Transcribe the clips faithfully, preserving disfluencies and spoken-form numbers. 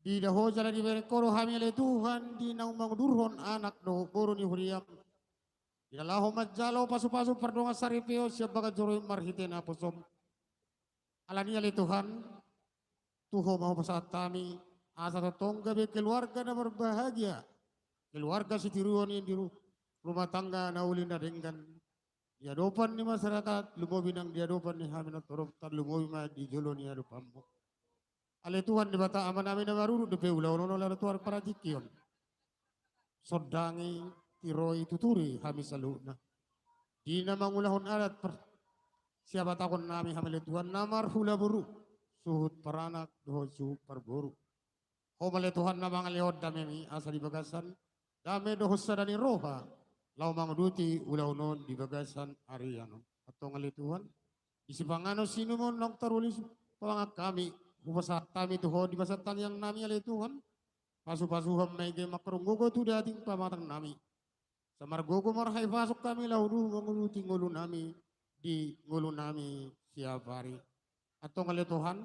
Diida Ho jala dibereng Ho do hami ale Tuhan di naung mangudurhon anak dohot boru ni huriaM. Di na laho manjalo pasupasu pardongansaripeon sian bagas joro i marhite naposoM. Alani i ale Tuhan, tu Ho ma hupasahat hami, asa tongtong gabe keluarga na marbahagia, keluarga sitiruon i di ru-, rumah tangga na uli na denggan, di adopan ni masyarakat, lumobi nang di adopan ni hami na torop, tarlumobi ma di jolo ni adopanMu. Ale Tuhan Debata Amanami na marurut dope ulaon on, ulaon na tuat paratingkion. Sondangi, tiroi, tuturi hami saluhutna. Di na mangulahon adat per-, sihabatahononnami hami ale Tuhan na marhula boru, suhut paranak, dohot suhut parboru. Ho ma ale Tuhan na mangalehon dameMi asa di bagasan dame dohot sada ni roha, laho manguduti ulaon on di bagasan arian on. Antong ale Tuhan, di sipanganon siinum on naung tarulis pamangan hami, hupasahat hami tu Ho di bagasan tangiangnami ale Tuhan, pasupasuhon ma i gabe mangkorhon gogo tu dating pamangan nami. Asa margogo marhahipason hami laho uduti ngolunami di ngolunami siapari. Antong ale Tuhan,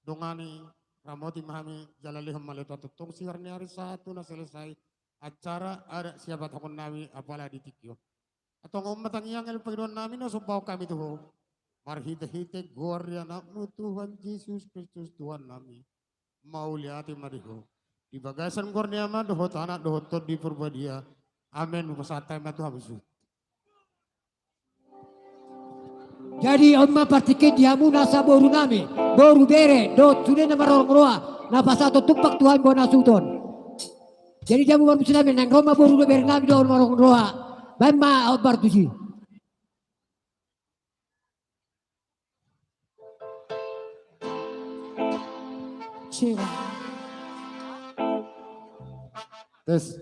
dongani, ramoti ma hami jala lehon ma ale Tuhan tongtong siganup ni ari sahat tu na selesai acara adat sihabatahononnami apala di tingki on. Antong on ma tangiang jala pangidoannami na sombahon hami tu Ho marhitehite goar ni AnakMu Tuhan Jesus Kristus Tuhannami. Mauliate ma di Ho di bagasan goar ni Ama dohot Anak dohot Tondi Parbadia. Amen. Hupasahat hami ma tu hamu suhut. Jadi on ma partingkian di hamu nasa borunami, boru, bere dohot sude na marorong roha na pasahathon tumpak tu hami bona suhut on. Jadi di hamu parmusik nami, naeng ro ma boru dohot berenami dohot marorong roha. Baen ma hombar tusi. Tes.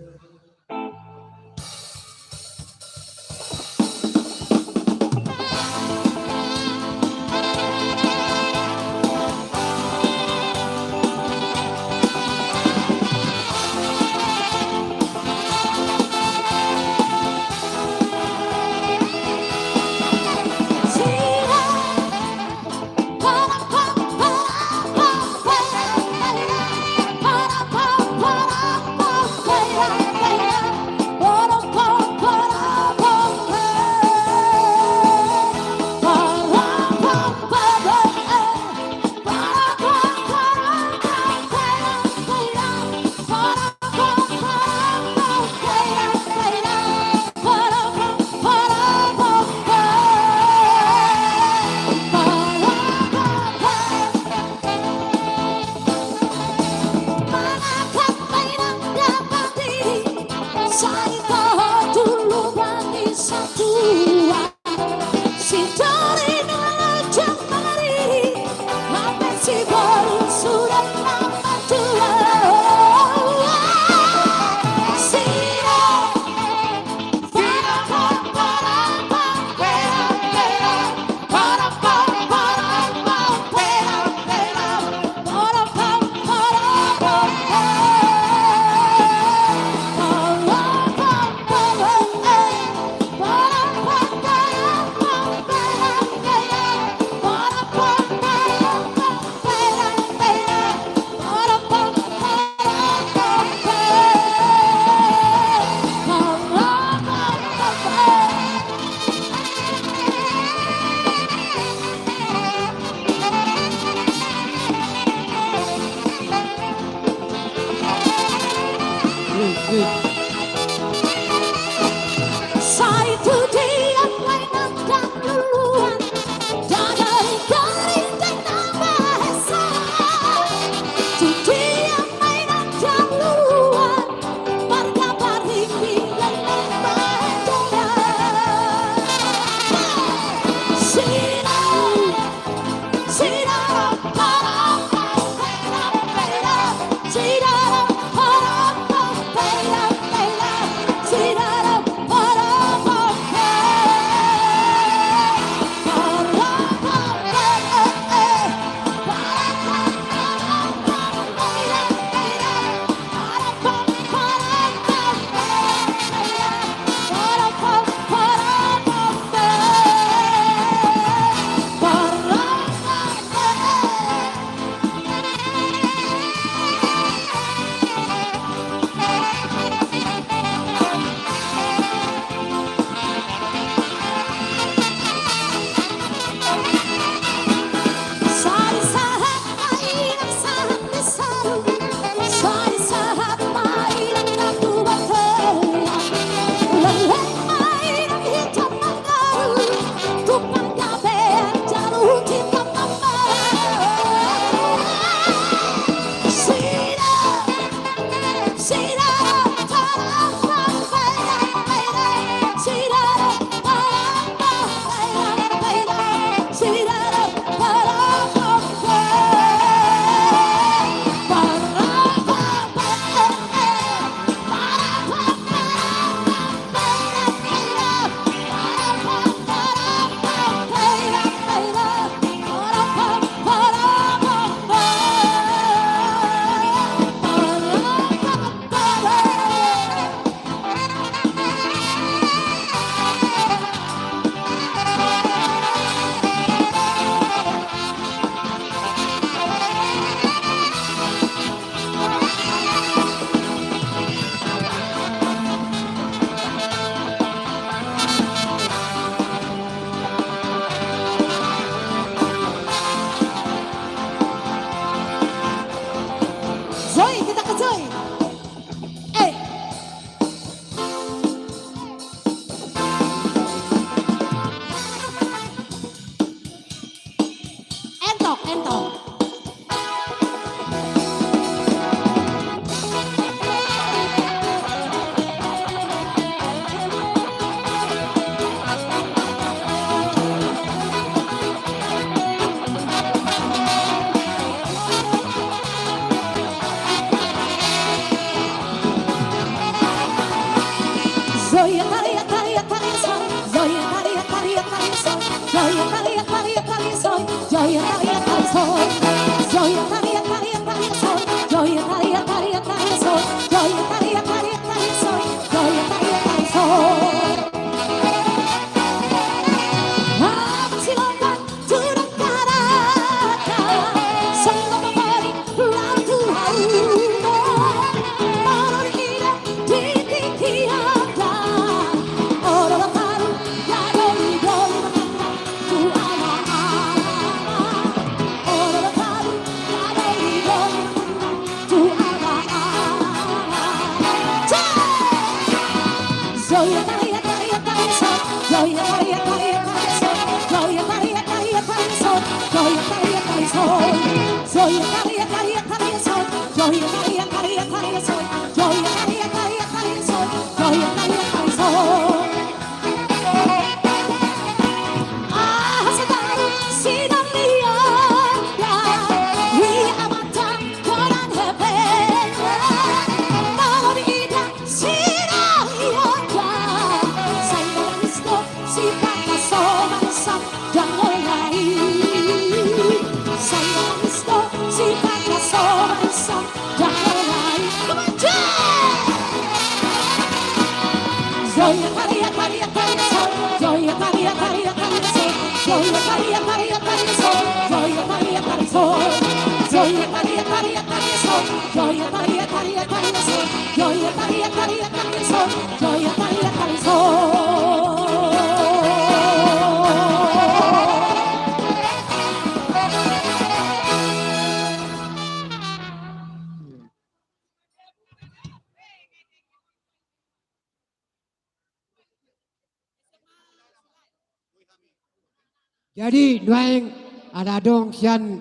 Jadi nuaeng ala adong sian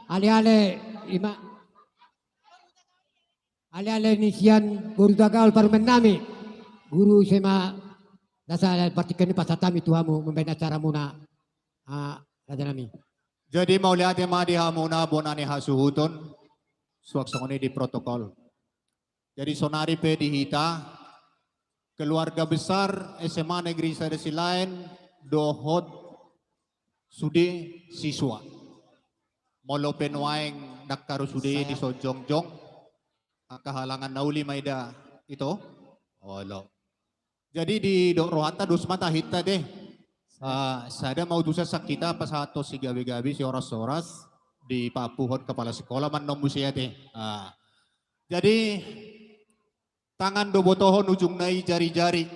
ale-ale ima, ale-ale ni sian Boru Tagaol parumaen nami, guru, ise ma nasa partingkian i pasahat hami tu hamu mambaen acara muna, ah, raja nami. Jadi mauliate ma di hamuna bona ni hasuhuton, suang songon i di protokol. Jadi sonari pe di hita keluarga besar S M A Negeri Sada Silaen dohot sude siswa. Molo pe nuaeng ndang haru sude dison jongjong, angka halangan na uli ma i da, ito? Olo. Jadi didok rohanta dos ma tahinta de. Ah, sada ma utusan sian hita pasahathon sigabe-gabe, sihoras-horas, dipaampuhon kepala sekolah ma annon muse ate. Ah. Jadi tangan do botohon ujungna i jari-jari.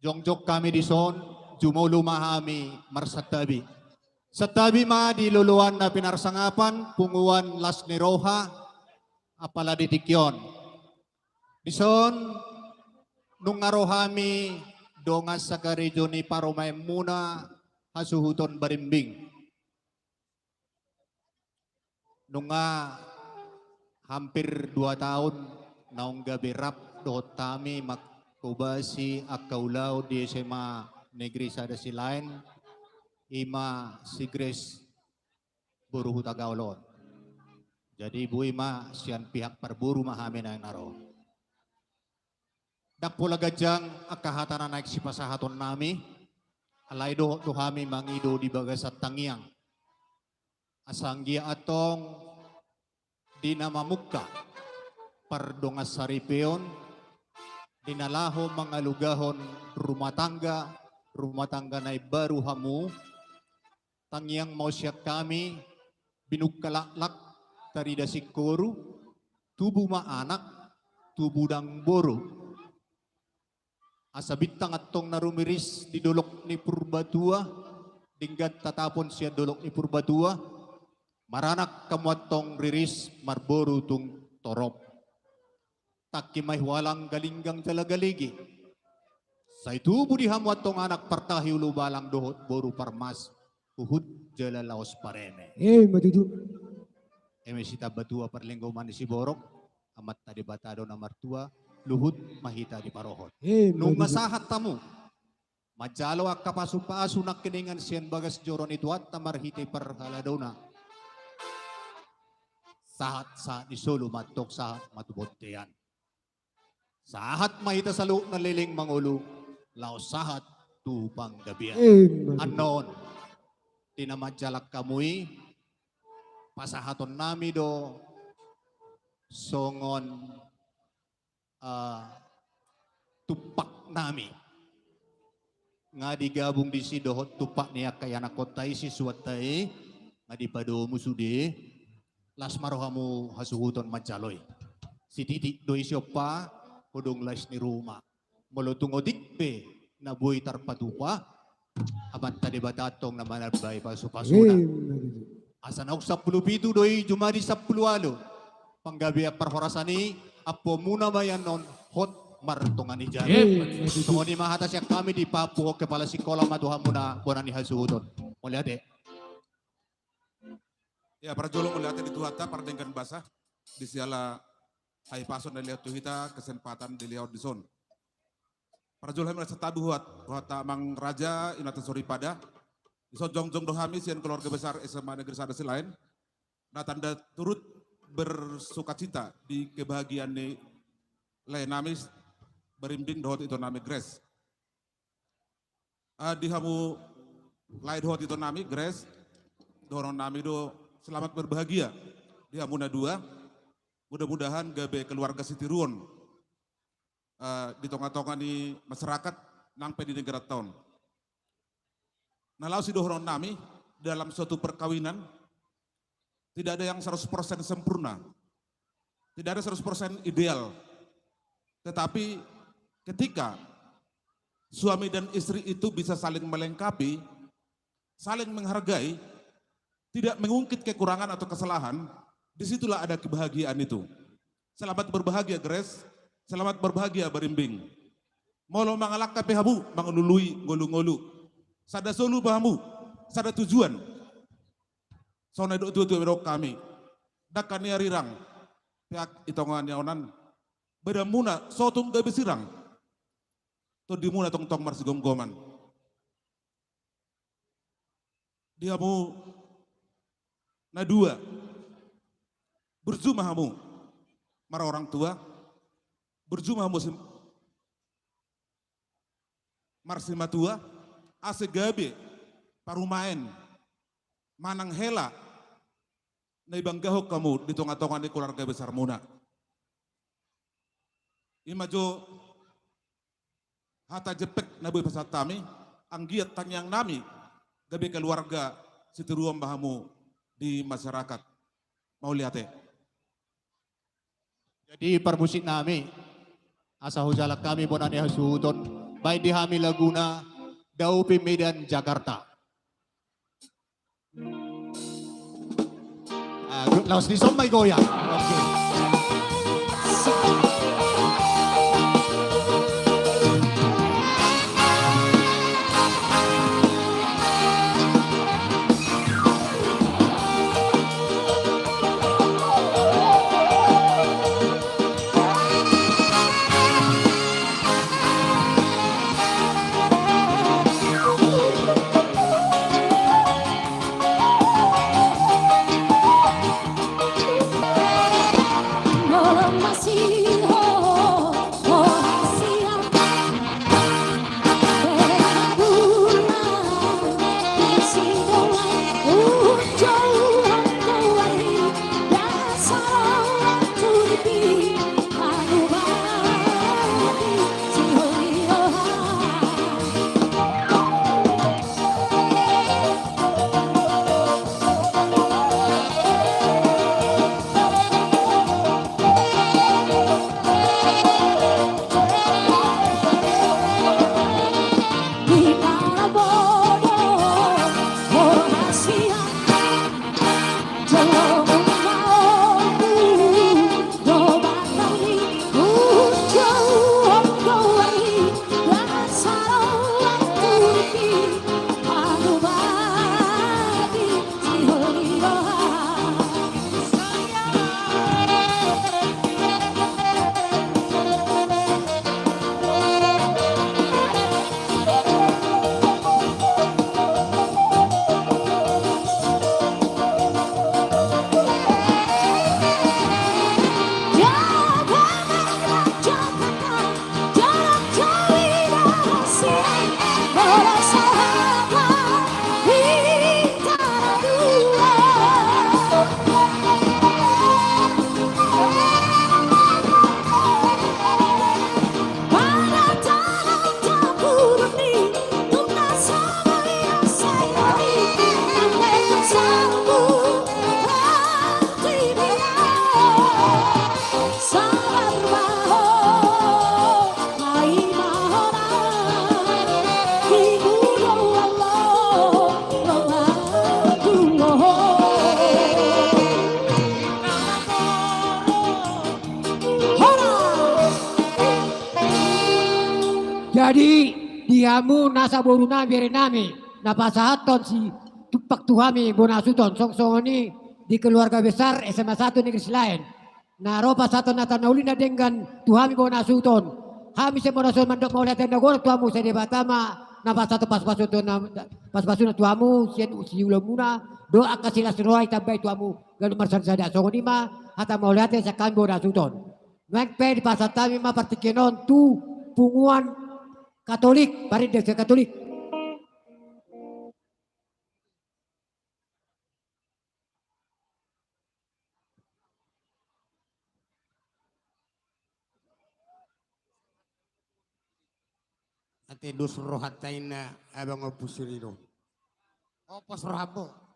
Jongjong hami dison, jumolo ma hami marsantabi. Santabi ma di loloan na pinarsangapan, punguan las ni roha, apala di tingki on. Dison nunga ro hami dongan sakarejo ni parumaenmuna hasuhuton Barimbing. Nunga hampir dua taon naung gabe rap dohot hami manghobasi angka ulaon di S M A Negeri Sada Silaen, ima si Grace boru Hutagaol on. Jadi boi ma sian pihak parboru ma hami naeng na ro. Ndang pola ganjang angka hata na naeng sipasahaton nami, alai dohot do hami mangido di bagasan tangiang. Asa anggiat antong di na mamungka pardongansaripeon, di na laho mangalugahon rumah tangga, rumah tangga na imbaru hamu, tangiang ma on sian hami, binungka laklak, tarida singkoru, tubu ma anak, tubu nang boru. Asa bintang antong na rumiris di dolok ni Purbatua, denggan tatapon sian dolok ni Purbatua, maranak hamu antong riris marboru tung torop. Tangki ma i hualang, galinggang jala galege. Sai tubu di hamu antong anak partahi ulubalang dohot boru parmas, huhut jala laos pareme. Ima tutu. Eme sitambatua parlinggoman ni siborok, Amanta Debata do na martua, luhut ma hita diparohot. Ima tutu. Nunga sahat hamu manjalo angka pasupasu nangkiningan sian bagas joro ni Tuhanta marhite parhaladona. Sahatsahat ni solu ma antong sahat ma tu bontean. Sahat ma hita saluhutna leleng mangolu, laos sahat tu panggabean. Ima tutu. Annon, di na manjalang hamu i, pasahaton nami do songon, ah, tumpak nami. Nga digabung disi dohot tumpak ni angka ianakkonta i, siswanta i, nga dipadomu sude. Las ma rohamu hasuhuton manjalo i. Sititi do i siompa, godang las ni ruma. Molo tung otik pe na boi tarpatupa, Amanta Debata antong na manambai pasupasuna. Asa naung sampulu pitu do i jumadi sampulu ualu, panggabean parhorasan i, ampuonmuna ma i annon hot martonga ni jari. Songon i ma hata sian hami, dipaampuhon kepala sikola ma tu hamuna bona ni hasuhuton. Mauliate. Ia, parjolo mauliate di Tuhanta pardenggan basa, di siala hahipason na dilehon tu hita kesempatan dilehon dison. Parjolo hami marsantabi tu Tuhanta, Amang Raja, Inanta Soripada. Dison jongjong do hami sian keluarga besar S M A Negeri Sada Silaen, na tanda turut bersukacita di kebahagiaan ni laenami Berimbing dohot itonami Grace. Ah, di hamu lae dohot itonami Grace, dohonon nami do selamat berbahagia di hamu na dua. Mudah-mudahan gabe keluarga sitiruon, ah, di tonga-tonga ni masyarakat nang pe di negaranta on. Na laos sidohonon nami, dalam suatu perkawinan, tidak ada yang seratus persen sempurna. Tidak ada seratus persen ideal. Tetapi ketika suami dan istri itu bisa saling melengkapi, saling menghargai, tidak mengungkit kekurangan atau kesalahan, disitulah ada kebahagiaan itu. Selamat berbahagia, Grace. Selamat berbahagia, Berimbing. Molo mangalangka pe hamu, mangalului ngolu-ngolu. Sada solu ma hamu, sada tujuan. Songon na didok tua-tua, didok hami. Dangka ni arirang, peak i tonga ni aonan. Badanmuna so tung gabe sirang, tondimuna tongtong marsigomgoman. Di hamu na dua, burju ma hamu marorang tua, burju ma hamu sim-, marsimatua, asa gabe parumaen manang hela na ibanggahon hamu di tonga-tonga ni keluarga besarmuna. I ma jo hata jempek na boi pasahat hami, anggiat tangiang nami gabe keluarga sitiruon ma hamu di masyarakat. Mauliate. Jadi parmusik nami, asa hujalang hami bona ni hasuhuton, baen di hami laguna Dao pe Medan Jakarta. Ah, laos dison ma i goyang. Oke. Jadi di hamu nasa borunami, berenami, na pasahathon si tumpak tu hami bona hasuhuton, songon i di keluarga besar S M A satu Negeri Silaen, na ro pasahathon hata na uli na denggan tu hami bona hasuhuton. Hami sian bona hasuhuton mandok mauliate na godang tu hamu, sai Debata ma na pasahathon pasupasu tu na, pasupasuna tu hamu sian siulaonmuna, dohot angka silas roha ditambai tu hamu ganup marsadia. Songon i ma hata mauliate sian hami bona hasuhuton. Nuaeng pe dipasahat hami ma partingkian on tu punguan Katolik, parindehan sian Katolik. Ate dos rohanta inna abang Ompu Sirino. Opos rohamu.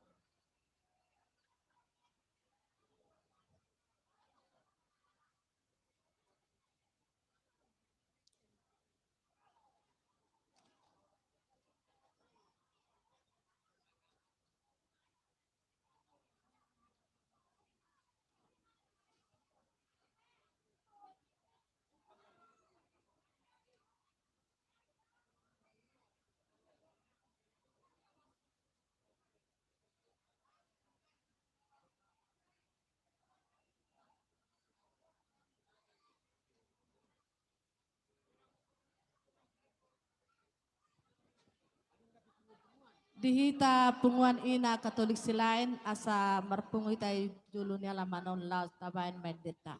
Di hita punguan i na Katolik Silaen, asa marpungu hita i jolo ni alaman on laos tabaen ma endenta.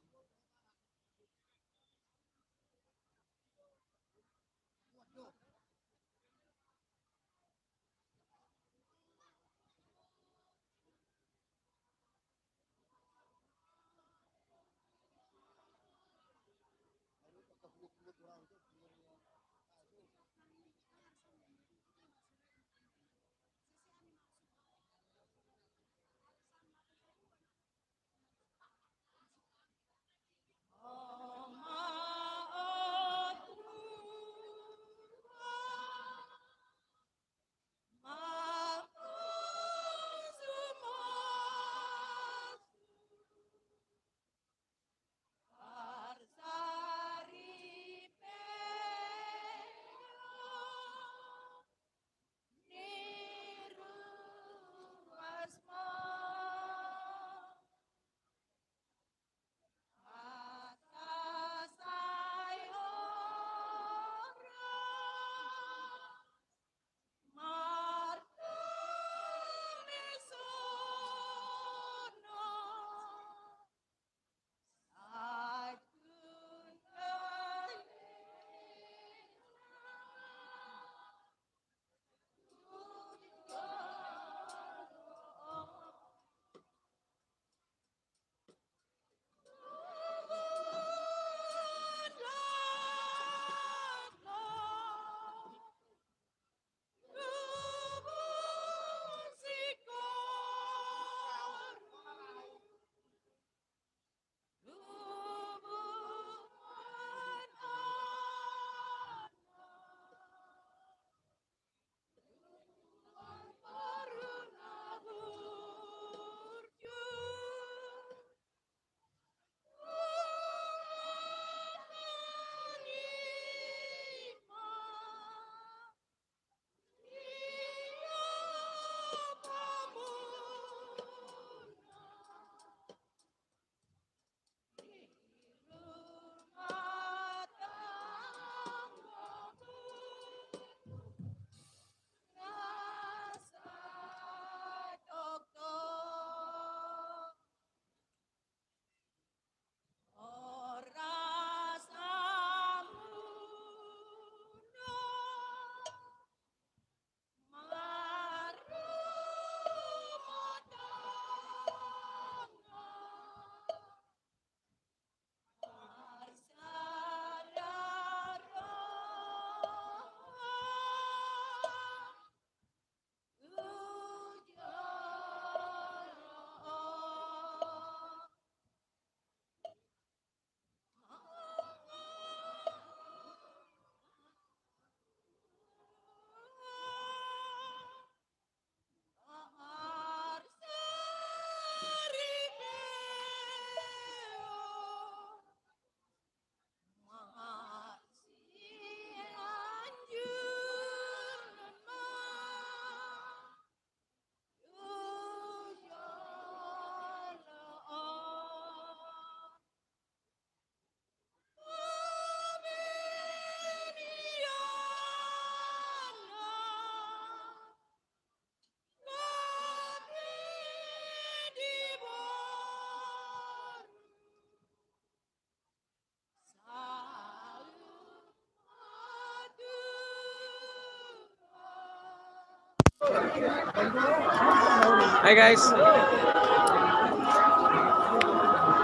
Hai guys,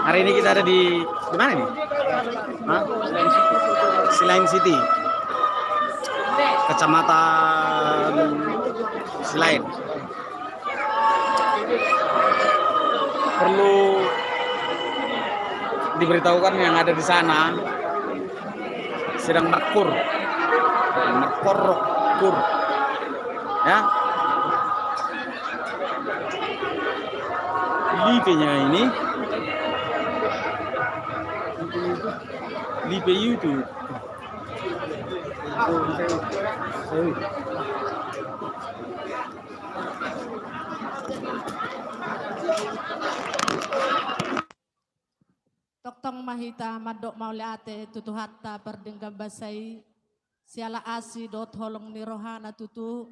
hari ini kita ada di, di mana nih? Hah? Silaen City, Kecamatan Silaen. Perlu diberitahukan yang ada di sana sedang merkur, merkur, kur, ya. Live-nya ini, live YouTube. Tongtong ma hita mandok mauliate tu Tuhanta pardenggan basa i, siala asi dohot holong ni rohana tutu,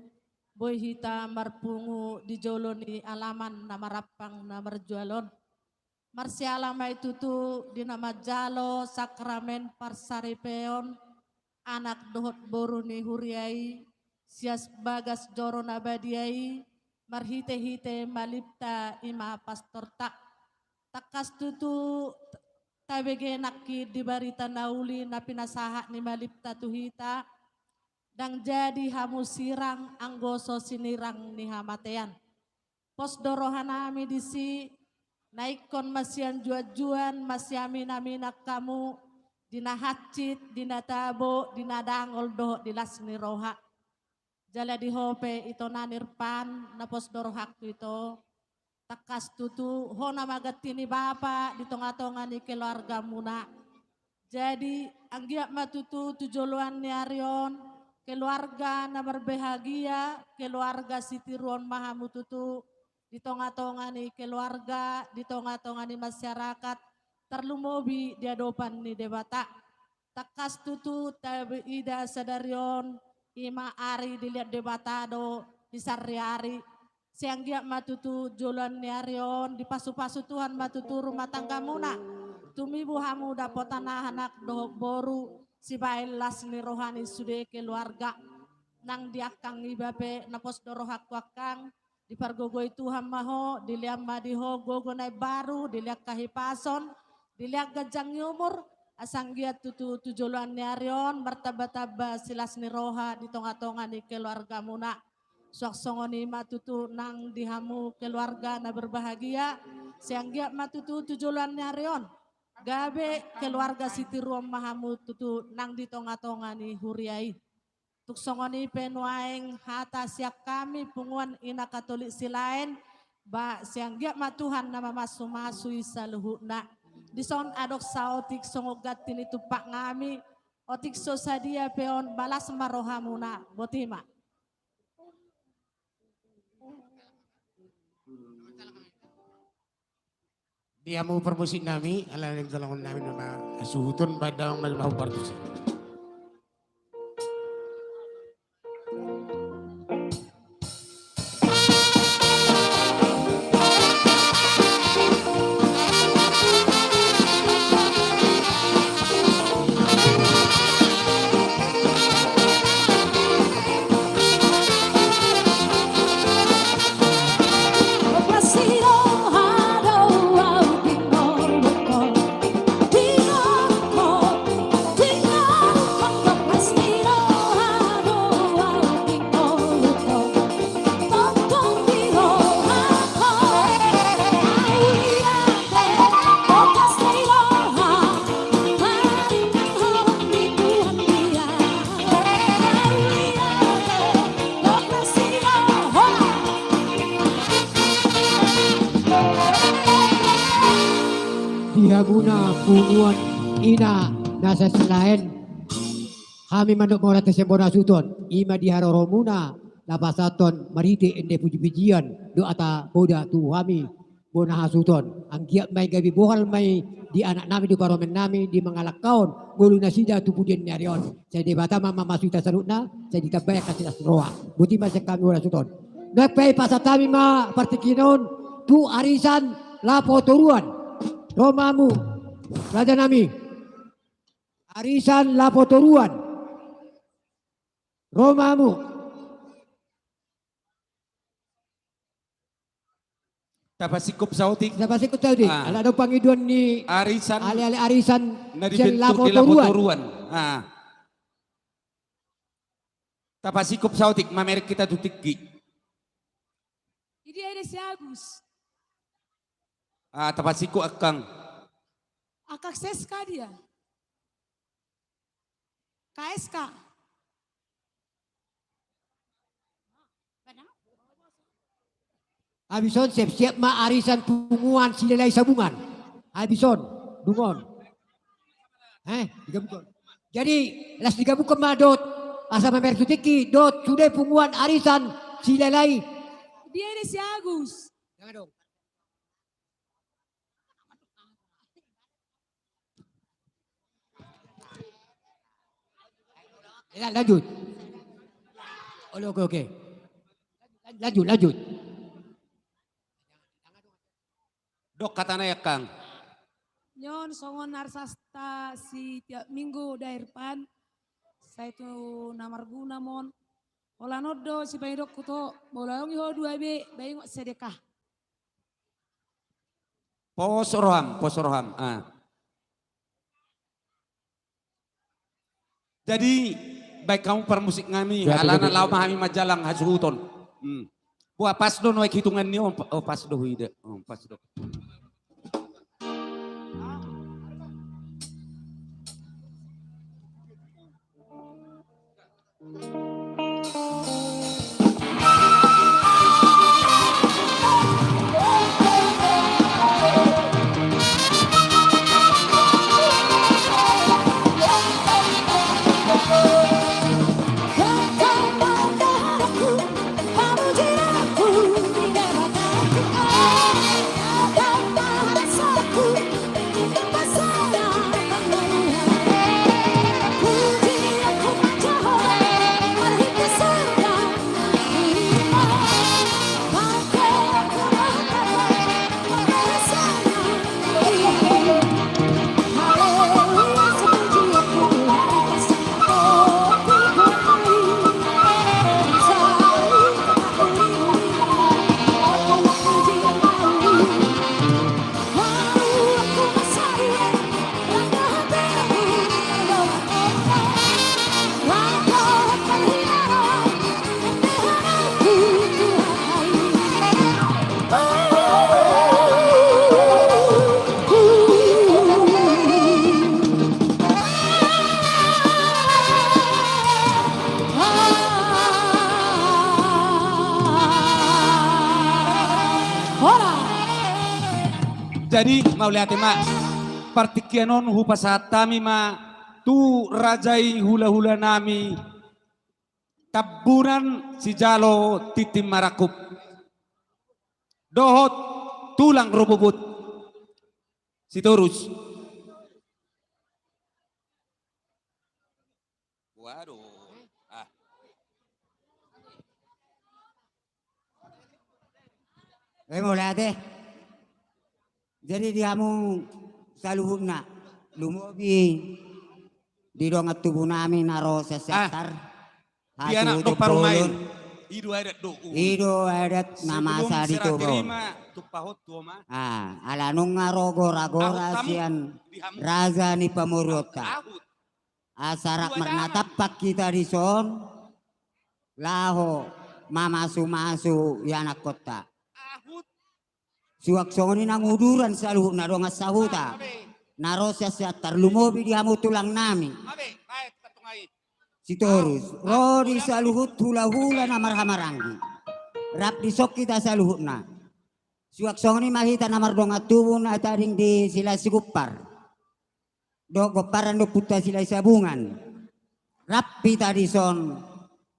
boi hita marpungu di jolo ni alaman na marampang na marjual on. Marsiala ma i tutu di na manjalo sakramen parsaripeon anak dohot boru ni huria i, sian bagas joro na badia i, marhitehite malipta i ma pastorta. Tangkas tutu tabege nangkin di barita na uli na pinasahat ni malipta tu hita, ndang jadi hamu sirang anggo so sinirang ni hamatean. Pos do rohanami disi, na ingkon masianjuanjuan, masiaminaminang hamu, di na hansit, di na tabo, di na dangol dohot di las ni roha. Jala di ho pe ito na nirpan, na pos do rohangku ito. Tangkas tutu, ho nama ganti ni bapa di tongatonga ni keluargamuna. Jadi, anggiat ma tutu tu joloan ni ari on, keluarga na marbahagia, keluarga sitiruon ma hamu tutu, di tongatonga ni keluarga, di tongatonga ni masyarakat, tarlumobi di adopan ni Debata. Tangkas tutu taida sadari on, i ma ari dilehon Debata do di sariari. Sai anggiat ma tutu joloan ni ari on, dipasupasu Tuhan ma tutu rumah tanggamuna. Tumibu hamu dapotan anak dohot boru, sibaen las ni roha ni sude keluarga. Nang di angkang iba pe, na pos do rohangku angkang, dipargogoi Tuhan ma ho, dilehon ma di ho gogo na imbaru, dilehon hahipason, dilehon ganjang ni umur, asa anggiat tutu tu joloan ni ari on, martambatamba silas ni roha di tongatonga ni keluargamuna. Suang songon i ma tutu nang di hamu keluarga na berbahagia, sai anggiat ma tutu tu joloan ni ari on. Gabe keluarga sitiruon ma hamu tutu nang di tongatonga ni huria i. Tung songon i pe nuaeng hata sian hami punguan Ina Katolik Silaen, ba sai anggiat ma Tuhan na mamasumasu i saluhutna. Dison adong saotik songon ganti ni tumpak nami, otik so sadia pe on, balas ma rohamuna, boti ma. Di hamu parmusik nami, ala ni jolongon nami nama suhuton badan nami mau partusi. Di hamuna punguan Ina na Silaen, hami mandok mauliate sian bona suhuton, i ma di haroromuna na pasahathon marhite ende pujipujian dohot hata poda tu hami bona hasuhuton. Anggiat ma i gabe bohal ma i di anak nami, di parumaen nami, di mangalangkahon ngolu nasida tu pudian ni ari on. Sai Debata ma mamasumasu hita saluhutna, sai ditambai angka silas ni roha. Boti ma sian hami bona suhuton. Nunga pe pasahat hami ma partingkian on tu arisan lapo toruan. Ro ma hamu, raja nami. Arisan lapo toruan. Ro ma hamu. Tapasingkop saotik. Tapasingkop saotik. Ah. Ala do pangidoan ni arisan. Ale-ale arisan na di sian bentuk Lapo di Lapo Toruan. Toruan. Ah. Tapasingkop saotik, mamereng hita tu tingki. Idia ida si Agus. Ah, tapasingkop angkang. Angkang Seska dia. K S K. Habis on siap-siap ma arisan punguan Silalahi Sabungan. Habis on, dung on. Eh, digabungkon. Jadi, las digabungkon ma dot, asa mamereng tu tingki, dot, sude punguan arisan Silalahi. Dia ida si Agus. Jangan dong. Ya, lanjut. Oke, oke, oke. Lanjut, lanjut. Dok hatana i angkang. Nion songon arsasta si tiap minggu dairpan. Sai tu na marguna ma on. Holan on do sipangidoanku tu ho, molo adong i ho dua be, baen ingot sedekah. Pos roham, pos roham. Ah. Jadi, baen hamu parmusik nami, alana laho ma hami manjalang hasuhuton. Hmm. Buat pas do nuaeng hitungan ni on, oh, pas do huida. Oh, pas do. Jadi, mauliate ma, partingkian on hupasahat hami ma tu raja i hula-hula nami, Tambunan sijalo tintin marangkup. Dohot tulang rububut. Sitorus. Waduh. Ah. Eh, mauliate. Jadi di hamu saluhutna, lumobi di dongan tubu nami na ro sian Siantar. Ah, di anak dompak Rumain. I do adat do. I do adat na masa di Toba on. Ah, ala nunga ro gora-gora sian raja ni pamoruonta. Asa rap marnatampak hita dison, laho mamasu-masu ianakhonta. Suang songon i nang uduran saluhutna dongan sahuta. Na ro sian Siantar, lumobi di hamu tulang nami. Sitorus, ro di saluhut hula-hula na marhahamaranggi. Rap dison hita saluhutna. Suang songon i ma hita na mardongan tubu na tading di Silalahi Sigumpar dohot pomparan ni ompunta Silalahi Sabungan. Rap hita dison,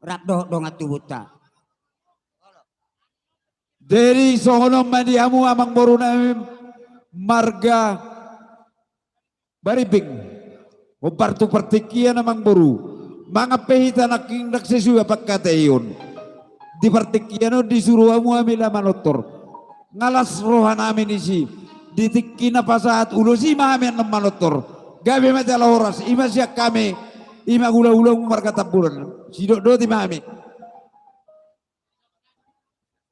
rap dohot dongan tubunta. Jadi songon on ma di hamu amangboru nami marga Baribing. Hombar tu partingkian amangboru. Mangan pe hita nangkin ndang sesuai pangkataion. Di partingkian on disuru hamu hami laho manortor. Nga las roha nami disi. Di tingki na pasahat ulos i ma hami annon manortor. Gabe ma jala horas, i ma sian hami, i ma hula-hula marga Tambunan. Sidok doti ma hami.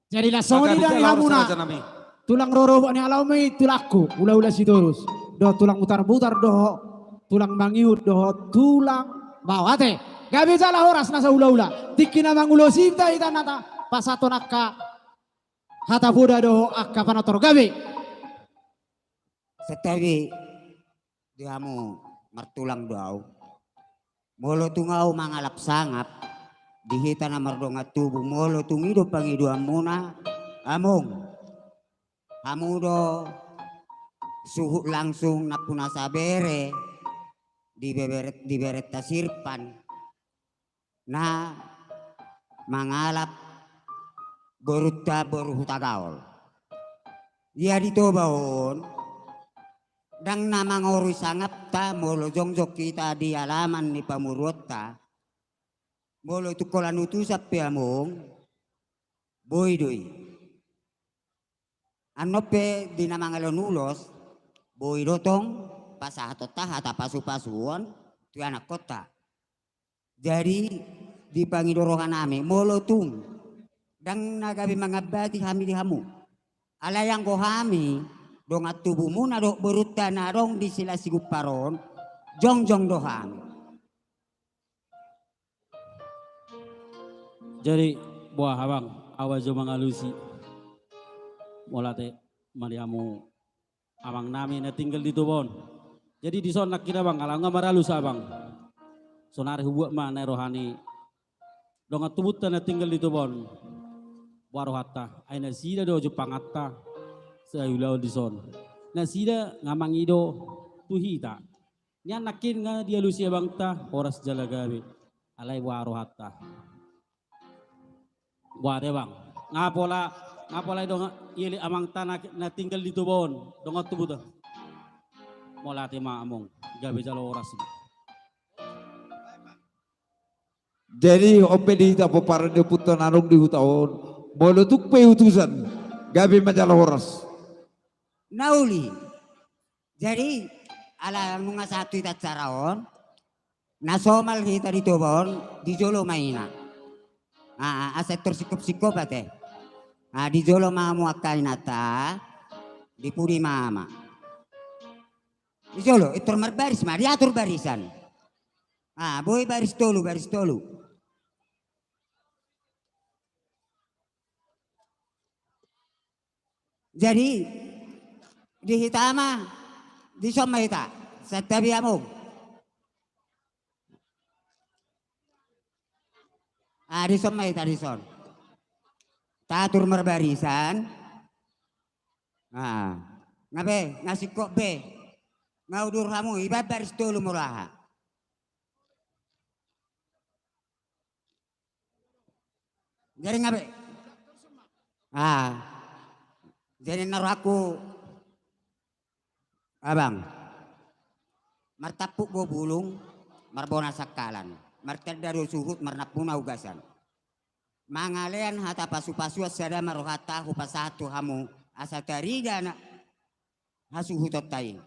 Jadi laos songon i do di hamuna. Tulang rorobot ni halaom i tulangku, hulahula Sitorus. Dohot tulang mutarmutar, dohot tulang mangihut, dohot tulang, mauliate. Gabe jala horas nasa hulahula. Tingki na mangulosi hita, hita na tapasahathon angka hata poda dohot angka panortor, gabe. Santabi di hamu martulang do ahu. Molo tung ahu mangalap sangap di hita na mardongan tubu, molo tung i do pangidoanmuna, among, hamu do suhut langsung nampuna sabere di bebere-, di berenta Sirpan na mangalap borunta boru Hutagaol. Ia di Toba on, ndang na mangorui sangapta molo jongjong hita di alaman ni pamoruonta, molo tung holan utusan pe, among, boi do i. Annon pe di na mangalehon ulos, boi do tong pasahatonta hata pasupasuon tu ianakkonta. Jadi, di pangido rohanami, molo tung ndang na gabe mangambati hami di hamu, alai anggo hami dongan tubumuna dohot borunta na adong di Silahi Sigumpar on, jongjong do hami. Jadi, boha, abang, ahu jo mangalusi. Mauliate ma di hamu amangnami na tinggal di Toba on. Jadi dison nangkin, abang, ala nga maralus abang, sonari hubuat ma na i roha ni dongan tubunta na tinggal di Toba on. Boha rohanta, ai nasida do jumpanganta sai ulaon dison. Nasida nga mangido tu hita. Nian nangkin nga dialusi abangta, horas jala gabe. Alai boha rohanta. Boha ate, bang? Nga pola, nga pola i dongan, ielek amangta na, na tinggal di Toba on, dongan tubunta. Mauliate ma, among, gabe jala horas. Jadi on pe di hita pomparan ni ompunta na adong di huta on, molo tung pe utusan, gabe ma jala horas. Na uli. Jadi ala nunga sahat tu hita acara on, na somal hita di Toba on, di jolo ma ina. Ah, ah, asa tor singkop-singkop ate. Ah, di jolo ma hamu angka inanta, di pudi ma ama. Di jolo, i tor marbaris ma, diatur barisan. Ah, boi baris tolu, baris tolu. Jadi di hita ma, dison ma hita. Santabi, among. Ah, dison ma hita, dison. Tatur marbarisan. Ah, nga be, nga singkop be. Nga udur hamu, iba baris tolu molo aha. Jadi nga be. Ah. Jadi na rohangku, abang, martampuk do bulung, marbona sangkalan, martanda do suhut, marnampuna ugasan. Mangalean hata pasu-pasuan sada ma rohanta hupasahat tu hamu, asa tarida na hasuhutonta i.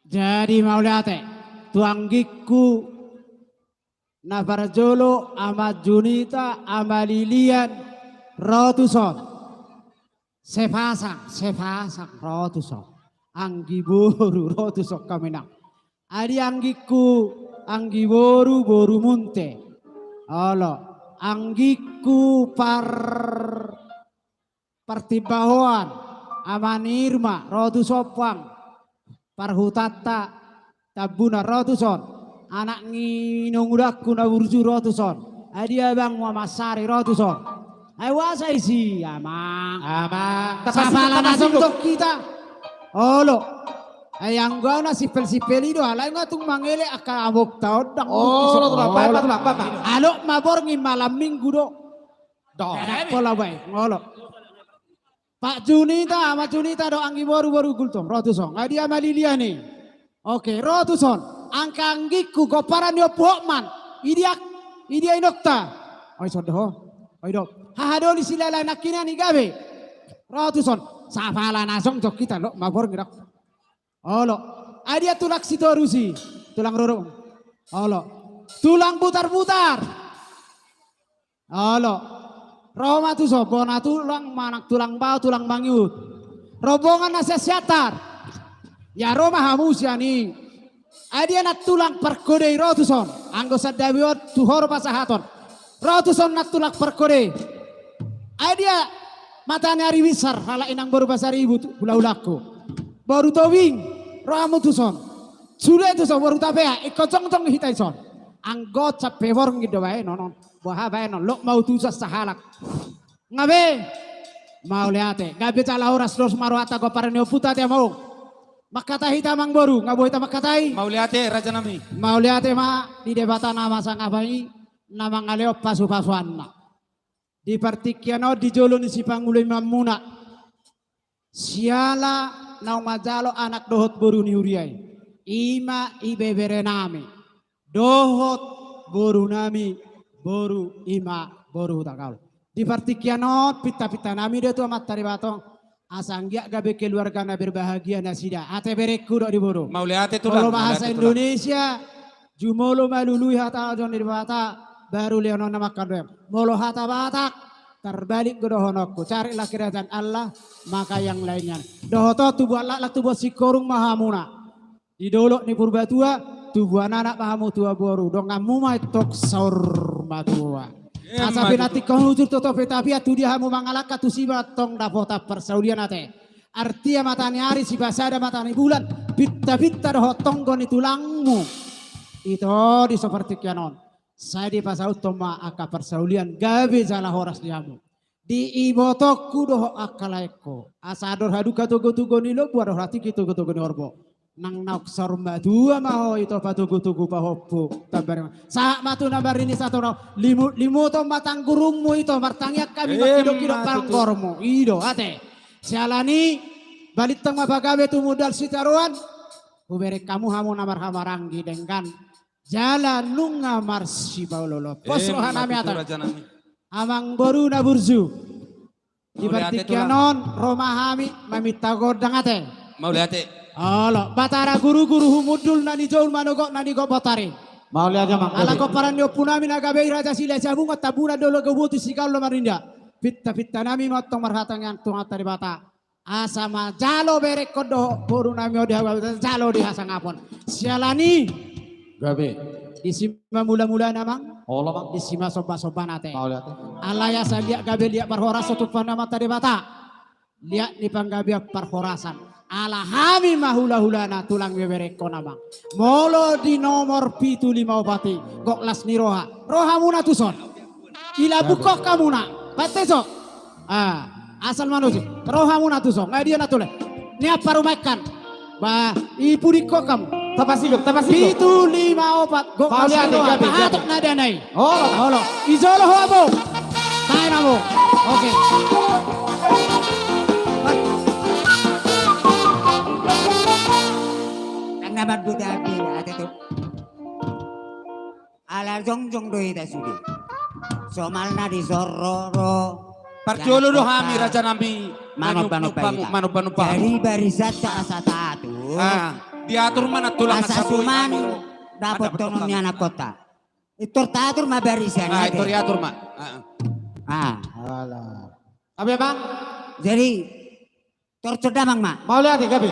Jadi mauliate tu anggingku na parjolo, Ama Junita, Ama Lilian, ro tuson. Sepasang, sepasang, ro tuson. Anggi boru, ro tuson hamu nang. Adi anggingku, anggi boru, boru Munte. Olo, anggingku par-, partimbahoan, Ama ni Irma, ro tuson pang. Parhutanta, Tambunan, ro tuson. Anak ni inongudangku na burju, ro tuson. Adi abangmu Ama Sari, ro tuson. Ai boasa isi, amang. Amang. Sapala na jongjong hita. Olo. Ai anggo ahu na simpel-simpel i do, alai nga tung mangelek angka amokta on, ndang. Olo, olo. Alok ma borngin malam minggu do. Ndang pola bae, olo. Pak Junita, Ama Junita do, anggi boru, boru Gultom, ro tuson. Adi Ama Lilian i. Oke, ro tuson. Angka anggingku, gomparan ni Ompu Hotman. Idia, idia inongta? Oi, songon do ho. Oi do. Haha doli silala nangkinan i, gabe. Ro tuson. Sapala na jongjong hita, lok ma borngin do. Olo. Adia tulang Sitorus i. Tulang roro. Olo. Tulang butar-butar. Olo. Ro ma tuson, bona tulang, manang tulang bao, tulang mangihut. Rombongan na sian Siantar. Ia ro ma hamu sian i. Ai dia nantulang parkode i, ro tuson. Anggo sandabi on tu ho do pasahaton. Ro tuson nantulang parkode. Ai dia mata ni ari binsar, halak inang boru Pasaribu tu hulahulangku. Boru Tobing, ro hamu tuson. Sude tuson boru Tapea, ingkon jongjong hita dison. Anggo sampe borngin do baenon on. Boha baenon, lok ma utusan sahalak. Nga be. Mauliate. Gabe jala horas, dos ma rohanta, gomparan ni ompunta, ate, amang. Mangkatai hita, amangboru, nga boi hita mangkatai? Mauliate, rajanami. Mauliate ma di Debata na masa ngapa i, na mangalehon pasupasuanna. Di partingkian on, di jolo ni sipangula imanmuna, siala naung manjalo anak dohot boru ni huria i, i ma ibeberenami dohot borunami, boru i ma boru Hutagaol. Di partingkian on, pintapintanami do tu Amanta Debata on, asa anggiat gabe keluarga na berbahagia nasida. Ate berengku dohot di boru. Mauliate tulang. Molo bahasa Indonesia, jumolo malului hata on, Debata baru lehononna mangkandoi. Molo hata Batak, terbalik do dohononku, carilah kerajaan Allah, maka yang lainnya. Dohot on, tubuan laklak tubuan singkoru ma hamuna. Di dolok ni Purbatua, tubuan anak ma hamu tuan boru, donganmu ma antong saur matua. Asa pinantikhon hujur tu topi tapian, tu dia hamu mangalangka, tusi ma antong dapotan parsaulian, ate. Artia mata ni ari, sipasada mata ni bulan, pintapinta dohot tonggo ni tulangmu. Ito di so partingkian on. Sai dipasauthon ma angka parsaulian, gabe jala horas di hamu. Di ibotongku dohot angka laengku. Asa andor haduan togutogu ni lombu, andor hatingki togutogu ni horbo. Nang naung saur matua ma ho, ito patogutogu pahompu. Tambar ma. Sahat ma tu na marnini satonau. Limut, limuton ma tanggurungmu ito, martangiang hami mangkidok-kidok panggormu. I do, ate. Siala ni, balintang ma pagabe tumundalhon sitaruan. Hubereng hamu hamu na marhahamaranggi denggan jala nunga marsipaolooloan. Pos rohanami, ate. Amangboru na burju. Di partingkian on, ro ma hami maminta gondang, ate. Mauliate. Olo, Batara Guruguru, humundul na nijou, manogot na nigot botari. Mauliate, amang. Ala gomparan ni ompunami na gabe i Raja Silahisabungan, Tambunan Dolok Gabuoti, Sigaol Lomar Ninda. Pintapintanami ma antong marhatangiang tu Amanta Debata. Asa manjalo berengkon dohot borunami on di hamu, jalo di hasangapon. Siala ni. Gabe. Disi ma mulamulana, amang. Olo, amang. Disi ma sombasombana, ate. Mauliate. Alai asa liat gabe liat parhorasan tu Amanta Debata. Liat ni panggabean parhorasan. Ala hami ma hulahulana tulang beberengkon, amang. Molo di nomor pitu lima opat i, gok las ni roha. Ro hamuna tuson. Ilambungkon hamuna. Pante so. Ah, asal manusi. Ro hamuna tuson. Nga dia na tole. Nian parumaenkan. Bah, ipudingkon hamu. Tapasidok, tapasidok. Pitu lima opat. Gok las ni roha. Pahatok na dana i. Olo. Olo. Ijolo ho, amang. Tahe, amang. Oke. Nang na mandut api, ate tu. Ala jongjong do hita sude. Somalna di son ro, ro. Parjolo do hami, rajanami, manomba-nomba hita. Manomba-nomba. Jadi barisanta asa taatur. Ah, diatur ma nantulang asa suman dapothon ni anakkonta. Itor taatur ma barisan. Ah, itor diatur ma. Ah. Ah. Alah. Apa ya, Bang? Jadi, torco damang ma. Mauliate, gabe.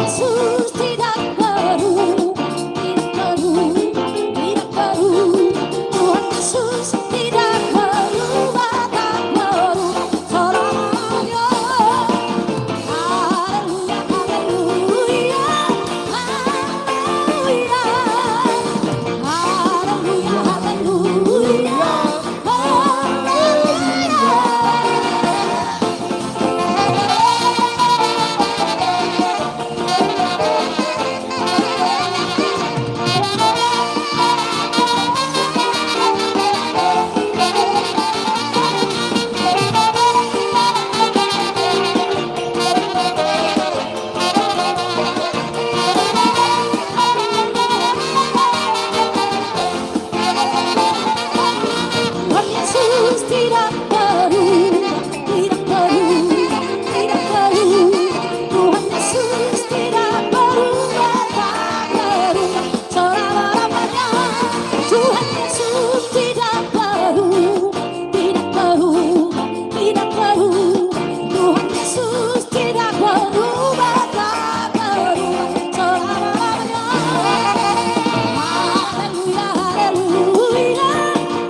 Yesus tidak berubah, tidak berubah, tidak berubah. Tuhan Yesus tidak berubah, tak berubah selamanya. Haleluya, haleluya, haleluya. Haleluya, haleluya. Tuhan Yesus tidak berubah, tidak berubah, tidak berubah. Tuhan Yesus tidak berubah, tak berubah selama-lamanya. Tuhan Yesus tidak berubah, tidak berubah, tidak berubah. Tuhan Yesus tidak berubah, tak berubah selama-lamanya. Haleluya, haleluya,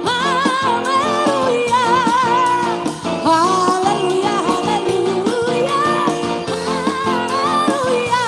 haleluya. Haleluya, haleluya, haleluya.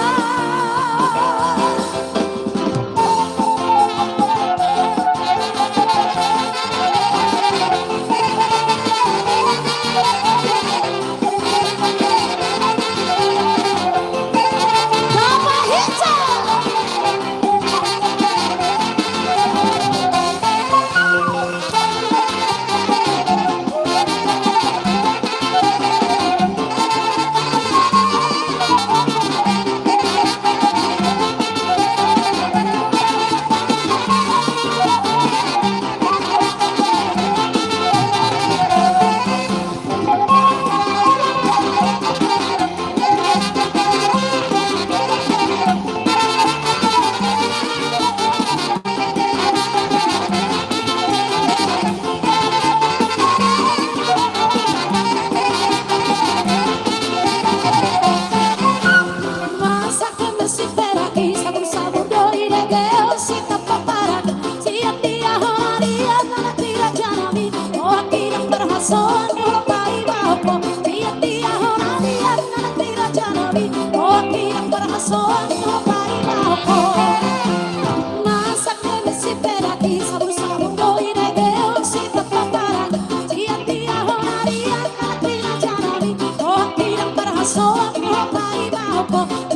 Masa ke masih teraki, sabur-sabur do i dege, ose tapaparak. Sian dia hona dia, anak di raja nami, oak i dang marhasoan, oak i baopo. Sian dia hona dia, anak di raja nami, oak i dang marhasoan, oak i baopo. Masa ke masih teraki, sabur-sabur do i dege, ose tapaparak. Sian dia hona dia, anak di raja nami, oak i dang marhasoan, oak i baopo.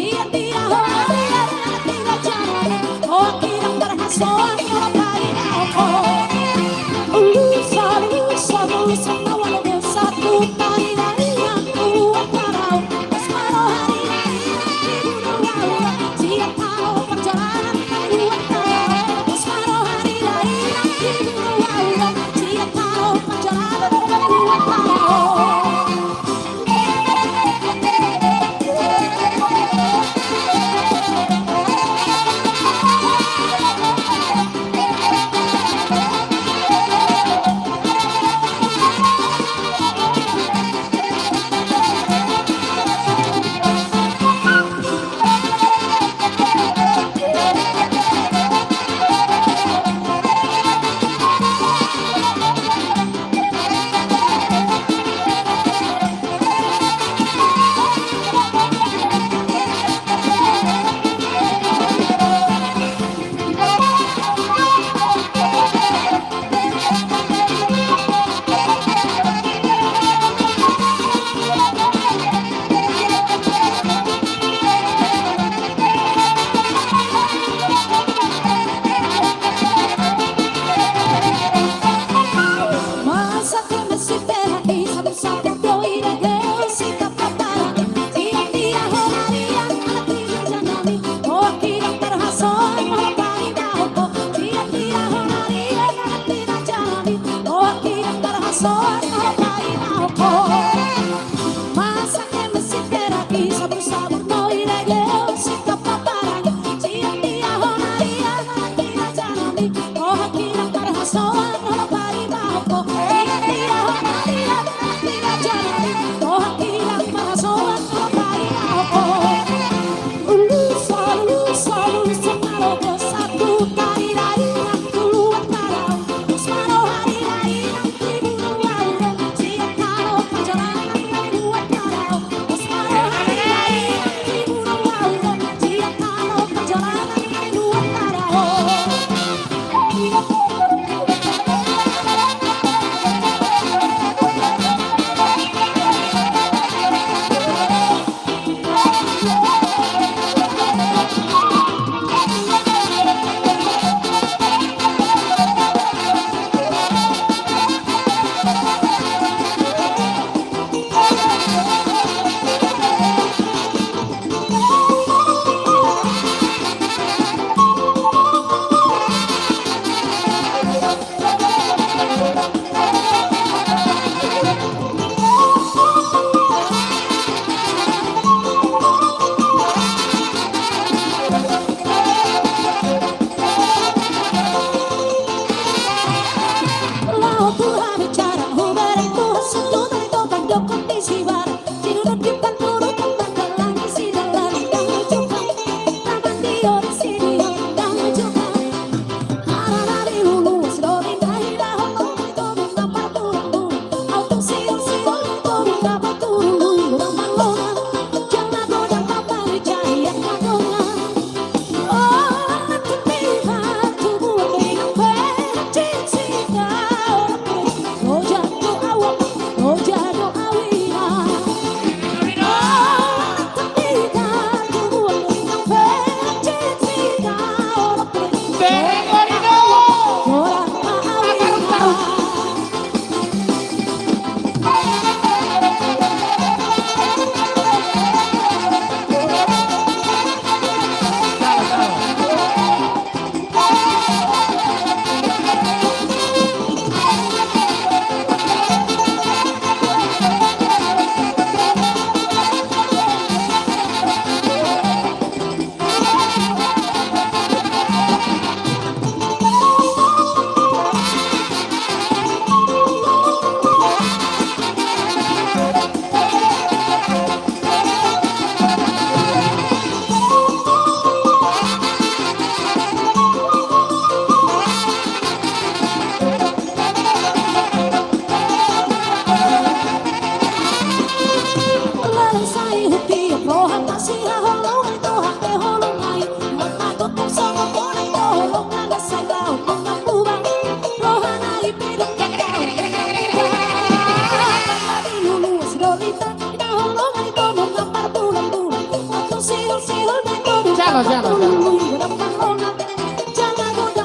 Jalo, jalo, jalo.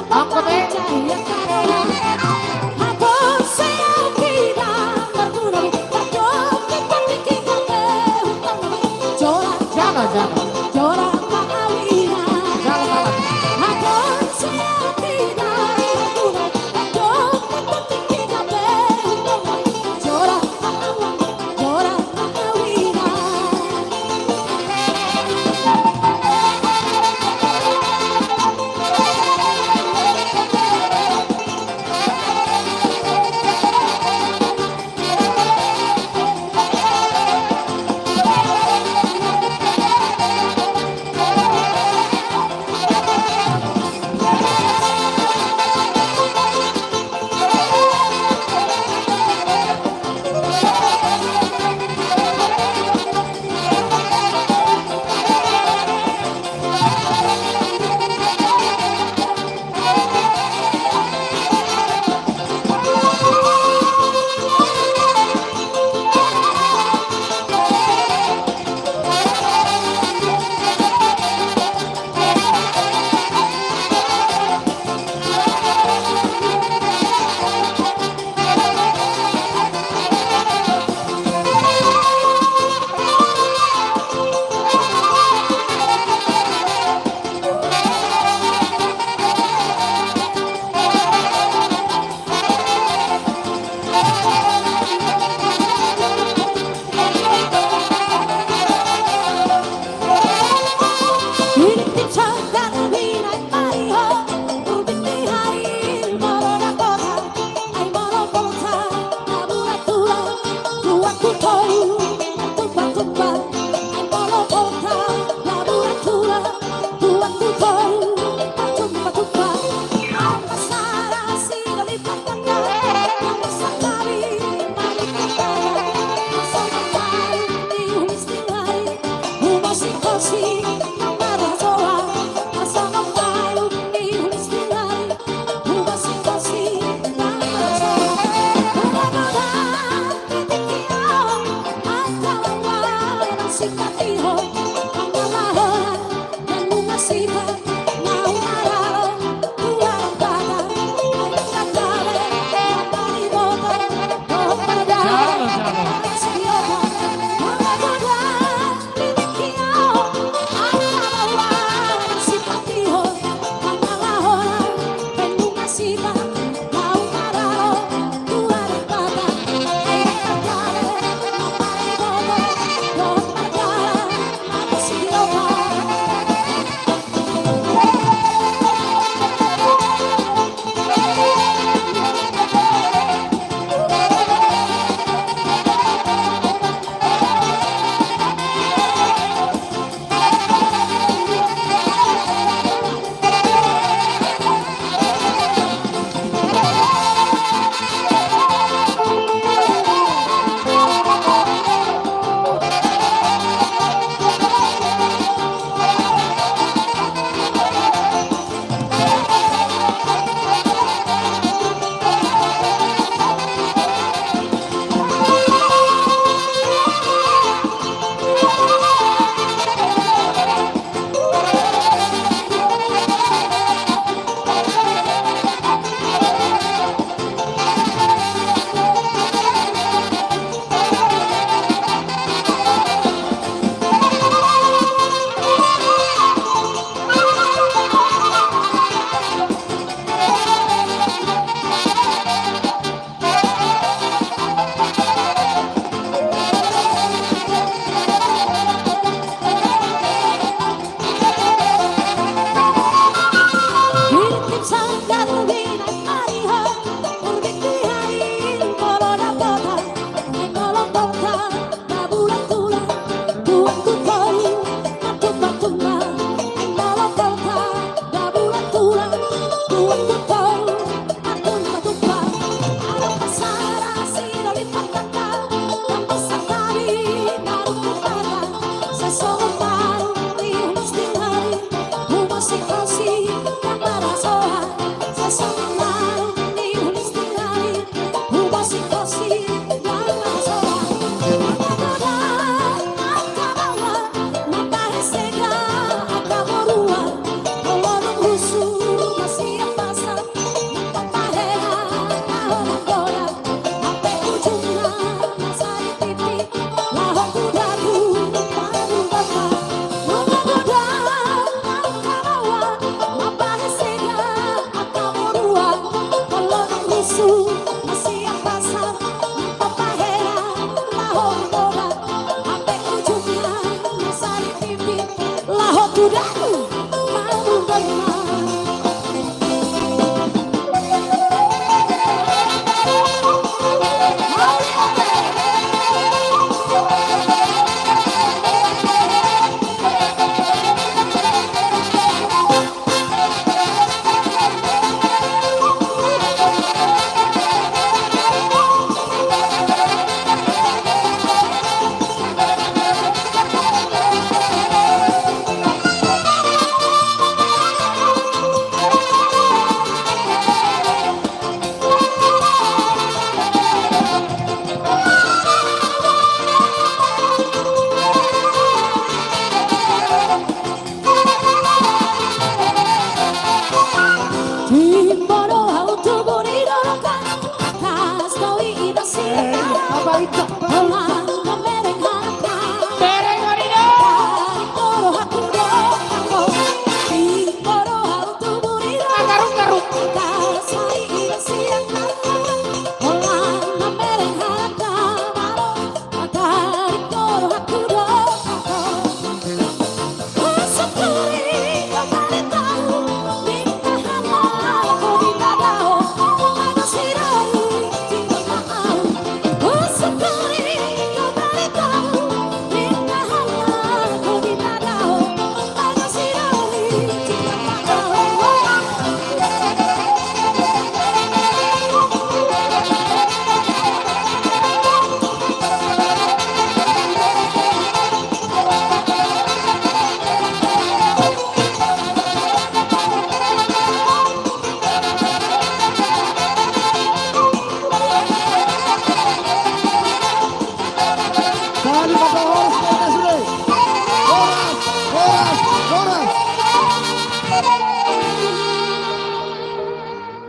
Angkut, eh. Jalo, jalo. Jalo, jalo.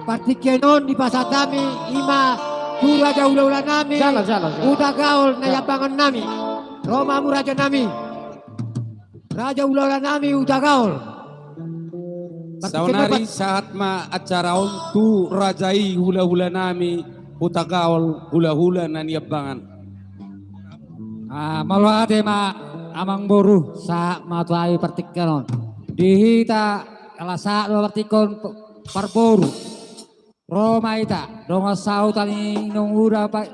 Partingkian on dipasahat hami ima tu raja hulahula nami. Jala, jala, jala. Hutagaol na iambangan nami. Ro ma hamu raja nami. Raja hulahula nami Hutagaol. Saonari sahat ma acara on tu raja i hulahula nami Hutagaol, hulahula na niambangan. Ah, mauliate ma amangboru, sahat ma tu hami partingkian on. Di hita ala sahat ma partingkian on parboru. Ro ma hita dongan sahuta ni inong uda pa-,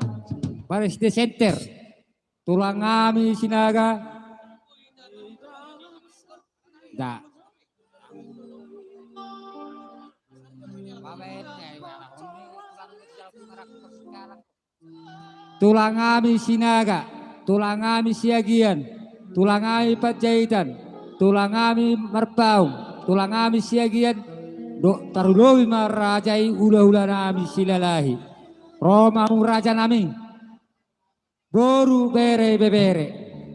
Baris de Center. Tulang hami Sinaga. Da. Tulang hami Sinaga, tulang hami Siagian, tulang hami Panjaitan, tulang hami Marpaung, tulang hami Siagian, dohot tarlumobi ma raja i hulahula nami Silalahi. Ro ma hamu raja nami. Boru, bere, ibebere,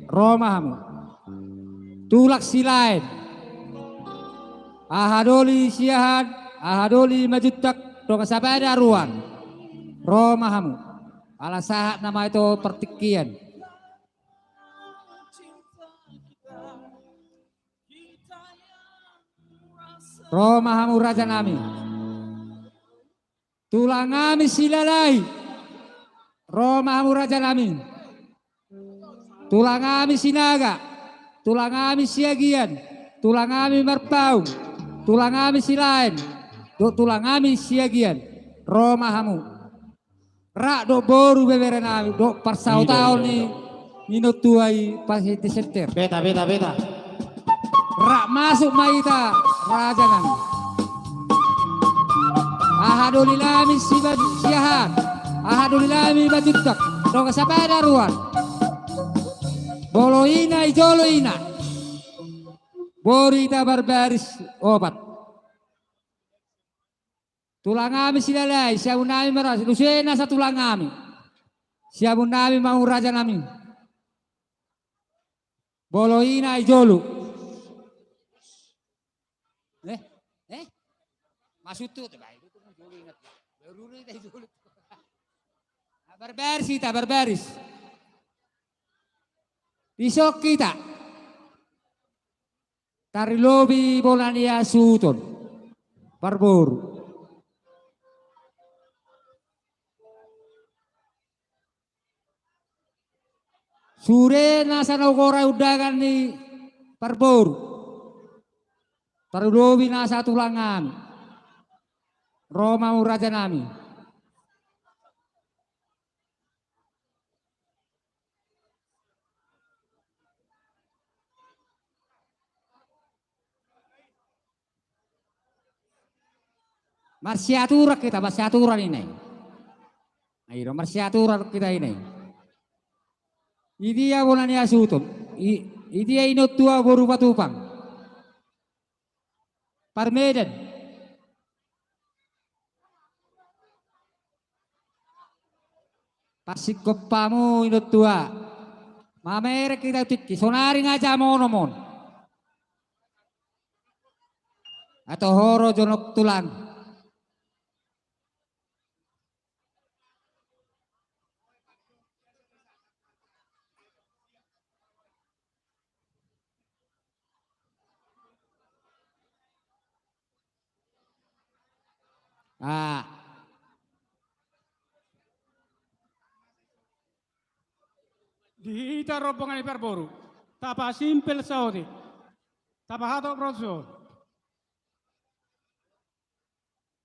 ro ma hamu. Tulang Silaen, Ahadoli Siahaan, Ahadoli Manjuntak, dongan Sapadaruan, ro ma hamu. Ala sahat nama ito partingkian. Ro ma hamu raja nami. Tulang hami Silalahi. Ro ma hamu raja nami. Tulang hami Sinaga. Tulang hami Siagian. Tulang hami Marpaung. Tulang hami Silaen. Dohot tulang hami Siagian. Ro ma hamu. Rap dohot boru, bebere nami, dohot parsahutaon ni, ni inong tua i Baris de Center. Beta, beta, beta. Rap masuk ma hita raja nami. Ahadoli nami Siba-, Siahaan. Ahadoli nami Manjuntak. Dongan Sapadaruan. Molo ina, i jolo ina. Boru hita Barbaris opat. Tulang nami Silalahi, siamun nami maras, luse nasa tulang nami. Siamun nami ma raja nami. Molo ina, i jolo. Eh? Eh? Masuk tu, tu, baik. Itu kan jolo ingat. Baru ini tadi jolo. Barbaris hita, Barbaris. Dison hita. Tarlumobi bona ni hasuhuton. Parboru. Sude nasa na hugora undangan ni parboru. Tarlumobi nasa tulang nami. Ro ma hamu raja nami. Marsiaturan hita, marsiaturan ina i. Ayo, marsiaturan hita ina i. Idia bona ni hasuhuton. I, idia inontua boru Patupang. Parmedan. Pasingkop hamu inontua. Mamereng hita tingki. Sonari nga jam onom on. Ato horo jonok tulang. Ah. Di hita rombongan ni parboru, tapasimpel saotik, tapahatop ro so.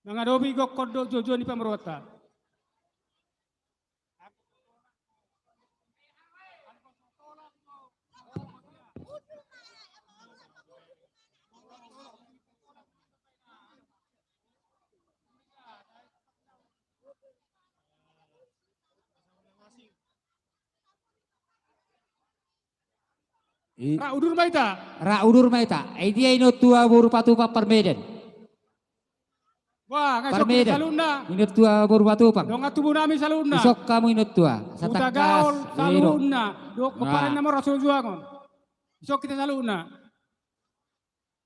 Mangadopi gokhon dohot juojuo ni pamoruonta. I- Ra udur ma hita. Ra udur ma hita. Idia inontua boru Patupang Parmedan. Wah, nga isok hita Parmedan. Saluhutna. Inontua boru Patupang. Dongan tubu nami saluhutna. Isok hamu inontua. Satangkas. Hutagaol saluhutna. Dohot pomparan na mora solu juangon. Isok hita saluhutna.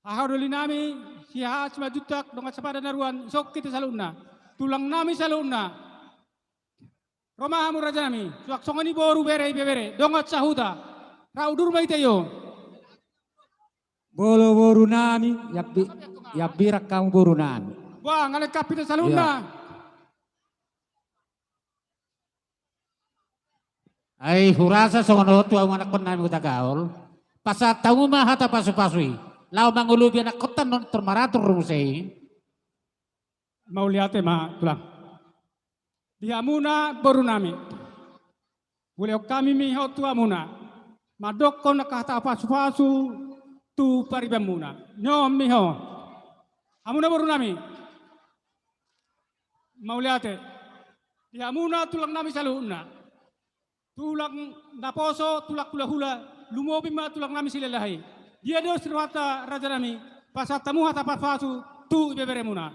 Haha doli nami, Siahaan Simanjuntak, dongan sapadan na ruan, isok hita saluhutna. Tulang nami saluhutna. Ro ma hamu raja nami, suang songon i boru, bere, ibebere, dongan sahuta. Ra udur ma hita i. Molo boru nami, iambi-, iambirang hamu boru nami. Wah, nga lengkap hita saluhutna. Iya. Ai hurasa songon on tu hamu anakkon nami Hutagaol. Pasahat hamu ma hata pasupasu i. Laho mangolopi anakkonta annon tor maratur do muse i. Mauliate ma tulang. Di hamuna boru nami. Hulehon hami ma i tu hamuna. Mandokkon angka hata pasupasu tu paribanmuna. Nyon ma i. Hamuna boru nami. Mauliate. Di hamuna tulang nami saluhutna. Tulang naposo, tulang hulahula, lumobi ma tulang nami Silalahi. Dia dos rohanta raja nami, pasahat hamu hata pasupasu tu ibeberemuna.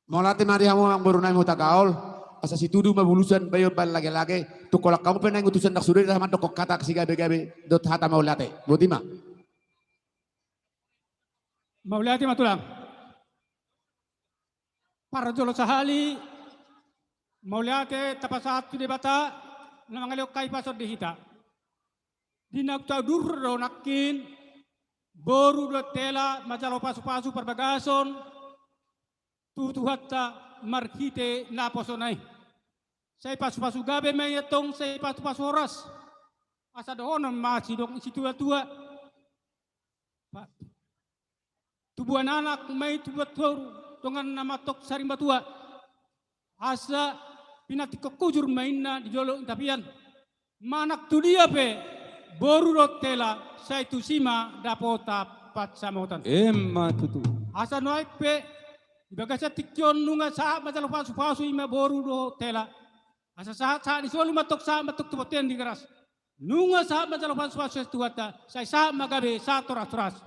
Mauliate ma di hamu amang boru nami Hutagaol, asa situtu ma bulusan, bayo baen lagelage, tung holan hamu pe naeng utusan, ndang sude tahe mandokkon hata sigabegabe dohot hata mauliate. Boti ma. Mauliate ma tulang. Parjolo sahali, mauliate tapasahat tu Debata na mangalehon hahipason di hita. Di na taudurhon do nangkin, boru dohot hela manjalo pasupasu parbagason tu Tuhanta marhite naposona i. Sai pasupasu gabe ma i antong, sai pasupasu horas. Asa dohonon ma sidok ni situatua. Pa-, tubuan anak ma i, tubuan toru, dongan na mantong sarimbatua. Asa pinantikhon hujur ma inna di dolok ni tapian. Manang tu dia pe boru dohot hela, sai tusi ma dapotan pansamotan. Emma tutu. Asa nuaeng pe di bagasan tingki on nunga sahat manjalo pasupasu i ma boru dohot hela. Asa sahat, sahat ni solu mantong, sahat mantong tu bontean di garas. Nunga sahat manjalo pansupasu sian Tuhanta, sai sahat ma gabe sahat horas-horas.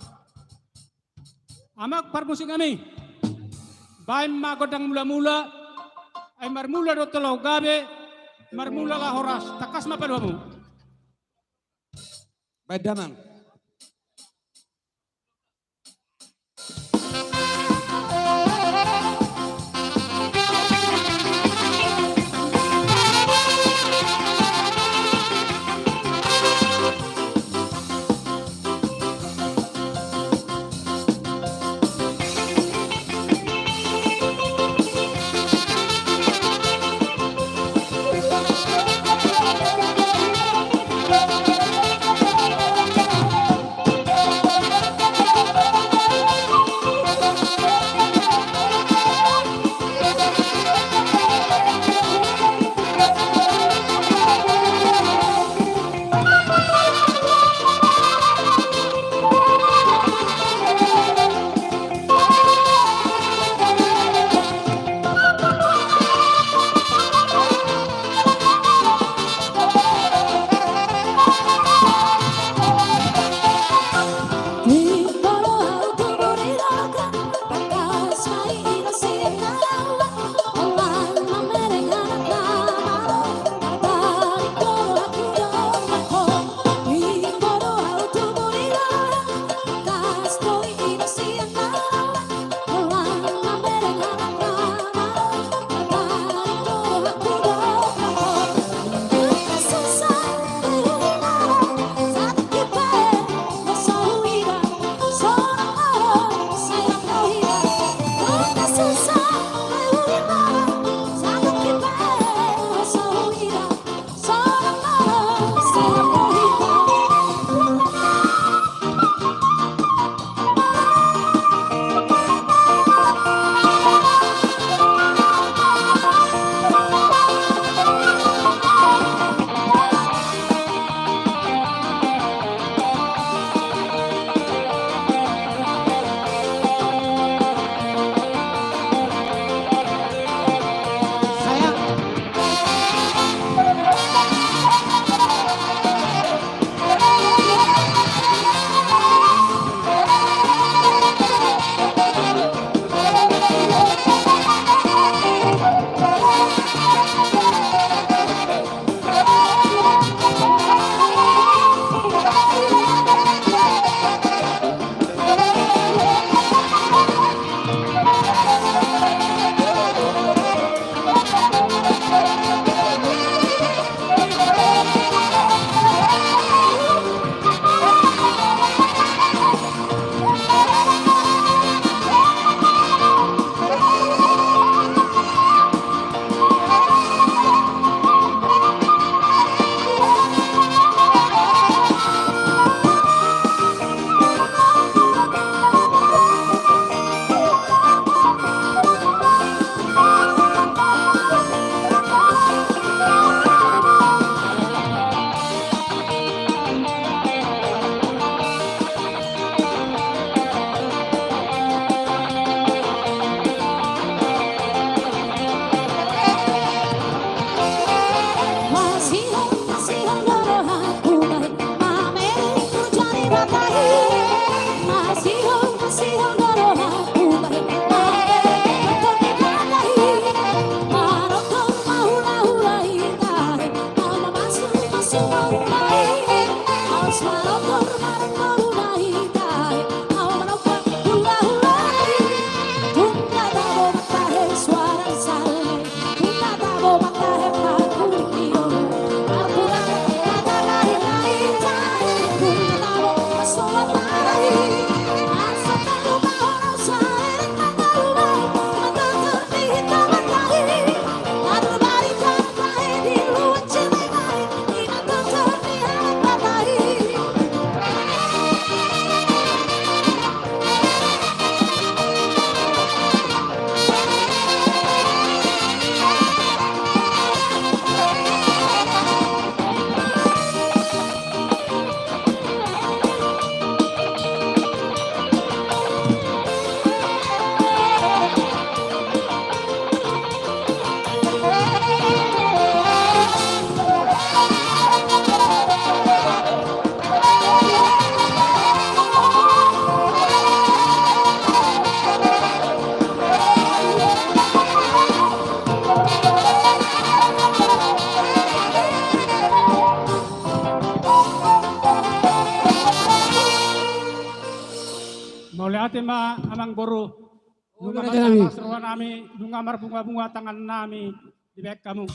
Amang parmusik nami, baen ma gondang mula-mula, ai marmula do tolo gabe, marmula la horas, tangkas ma paduamu. Baen damang. Mauliate ma amang boru. Nunga marlas roha nami, nunga marbunga-bunga tangan nami dibahen hamu.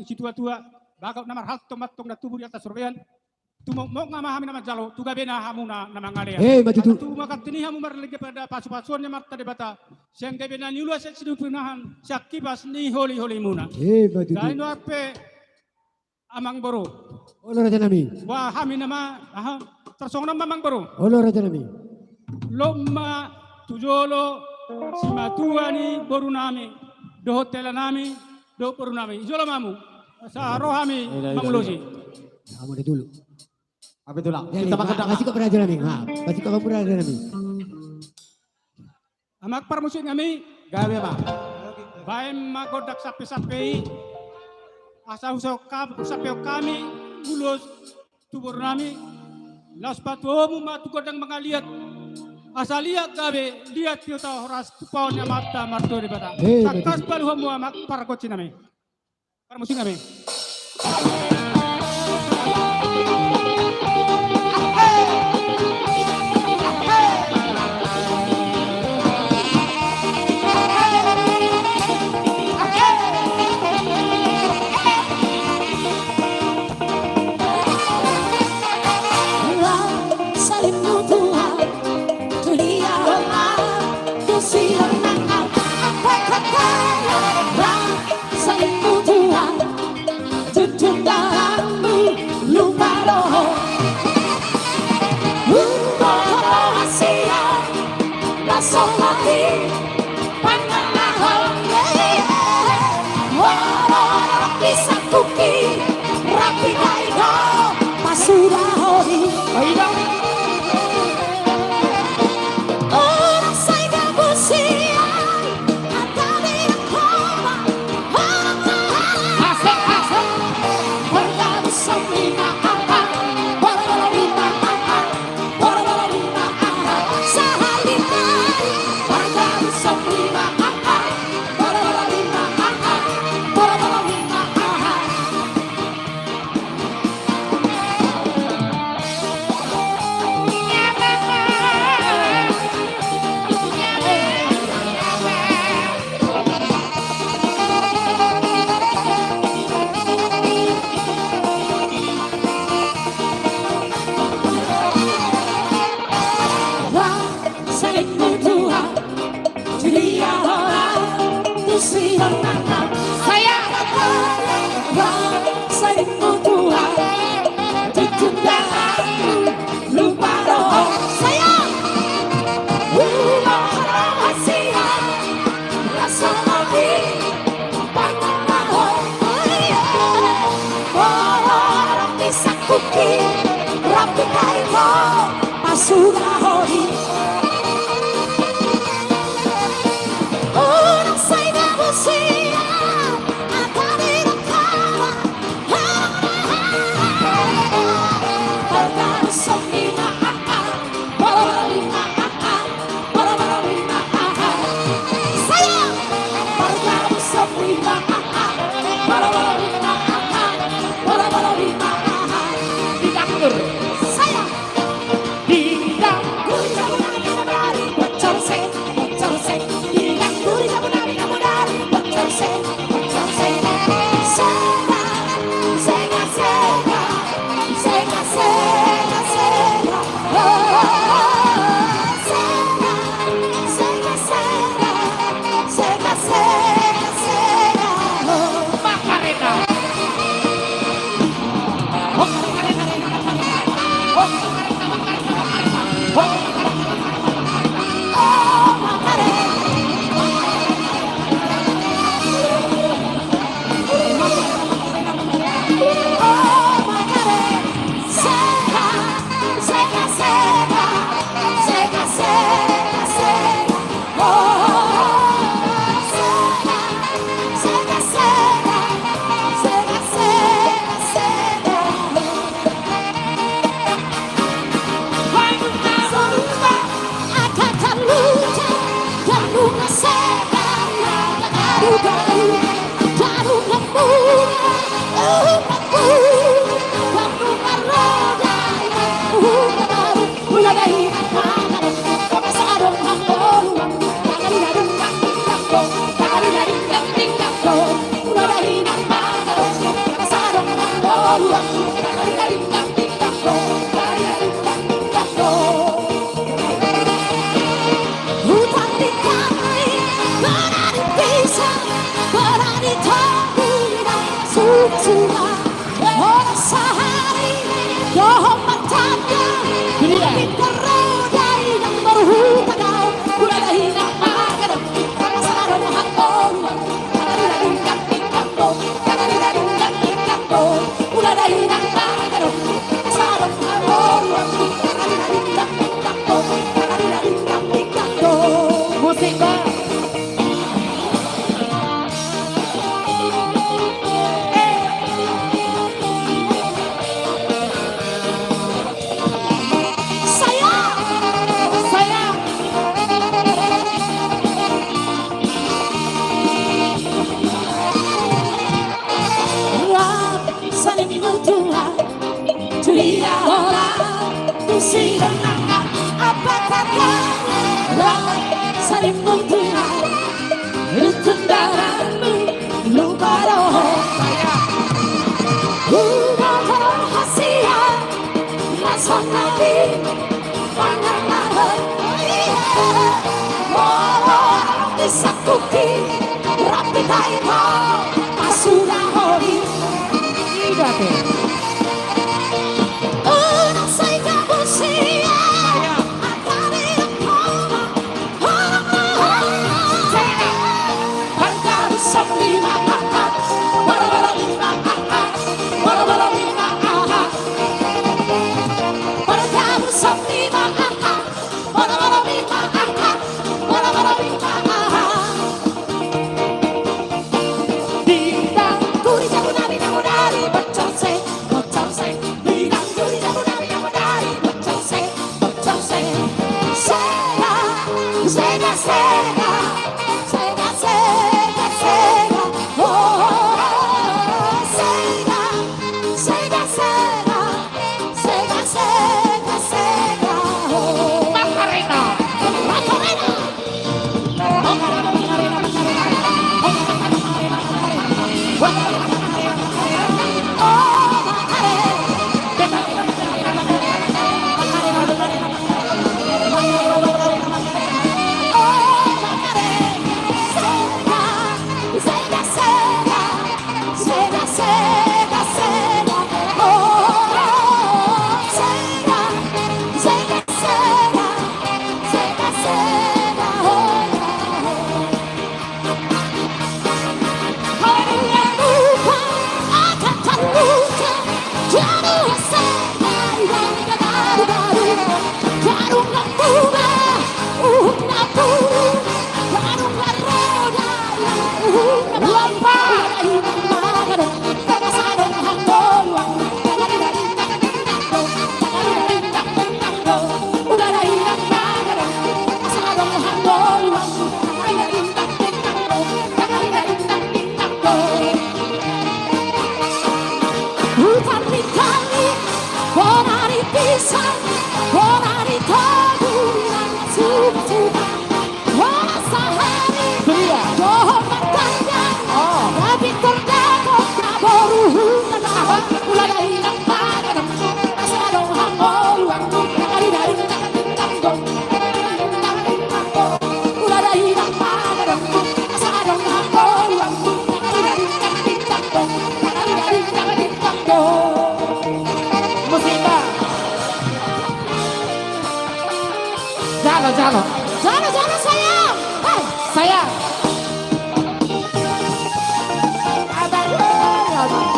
Situa-tua, bagot na marhalto ma antong na tubu di atas sorga an. Tumomok ma hami na manjalo, tu gabena hamu na mangalean. Tubu ma gantini hamu marlinggoman pada pasu-pasuon ni Amanta Debata. Sian gabena ni ulu asa sidupi nahan, sian kipas ni holi-holimuna. Sai nuaeng pe amang boru. Olo raja nami. Wah, hami nama, aha, tarsongon on ma amang boru. Olo raja nami. Loas ma tu jolo simatua ni boru nami, dohot hela nami, dohot boru nami. Jolo ma hamu. Asa ro hami mangulosi. Hamu di dulu. Apa itu lang? Kita makan dah. Masih kok raja nami. Ha, masih kok raja nami. Amang parmusik nami. Gabe ma. Bahen ma gondang sampe-sampe i. Asa husampehon hami ulos tu boru nami. Laos patuhomu ma tu gondang mangaliat. Asa liat gabe, liat tio tau horas, tumpahon ni Amanta martua Debata. Tangkas paluhonmu amang pargonsi nami. Parmusik nami. Salimu Tuhan, tu dia Roma, tu si Roma, apa kata Roma? Salimu Tuhan, tutun dahanmu lupa roho. Umur rohasia, na so lari, pangalahon, eh, eh, eh. Wah, wah, wah, kisah kuki, rapi dai do, pasuda hori. Aida. Orang sai gabusian. Musik, Bang. Saya, saya. Rap sari mutua, tulia ora, tusi denanga, apa kata? Rap sari mutua, utun darahmu, lupa roho. Udah rahasia, rasa nabi. Pangarahon, oh iya, molo disakuti, rapi taimo, pasuda holi. Ida te. Unang sai gabusia, atari rokoma, horong horong. Pargabus song lima aha, boro-boro lima aha, boro-boro lima aha. Pargabus song lima aha, boro-boro lima aha, boro-boro lima aha. Di dangku di jabu nari, jabu nari, bocor se, bocor se. Di dangku di jabu nari, jabu nari, bocor se, bocor se. Sega, sega, sega. Sega, sega, sega. Oh, sega, sega, sega. Sega, sega, sega, oh. Macarena. Macarena. Oh, Macarena, Macarena. Oh, Macarena, Macarena. Oh, Macarena, Macarena. Oh, Macarena. Macarena, Macarena, Macarena. Macarena, Macarena, Macarena. Oh, Macarena. Sega, sega, sega. Sega, sega, sega, oh, sega, sega, sega, sega, sega, oh, oh. Haleluya, lupa, akan terluka, jadua sega, yang baru-baru, jadua muda, uhum na puru, jadua roda, yang uhum na baru. Lupa. Hutan di kami, bona di pisang, bona di tobu, nang suka-suka. Hona sahari. Tulia. Dohot martandan. Oh. Tapi terdakot na boru huna. Aha. Ula dai nang pagadam. Asa dong hangoluan. Takari dari tangkong. Ula dai nang pagadam. Asa dong hangoluan. Takari dari tangkong. Takari dari tangkong. Musik, Bang. Jalo, jalo. Jalo, jalo, sayang. Hei. Sayang. Abang, abang.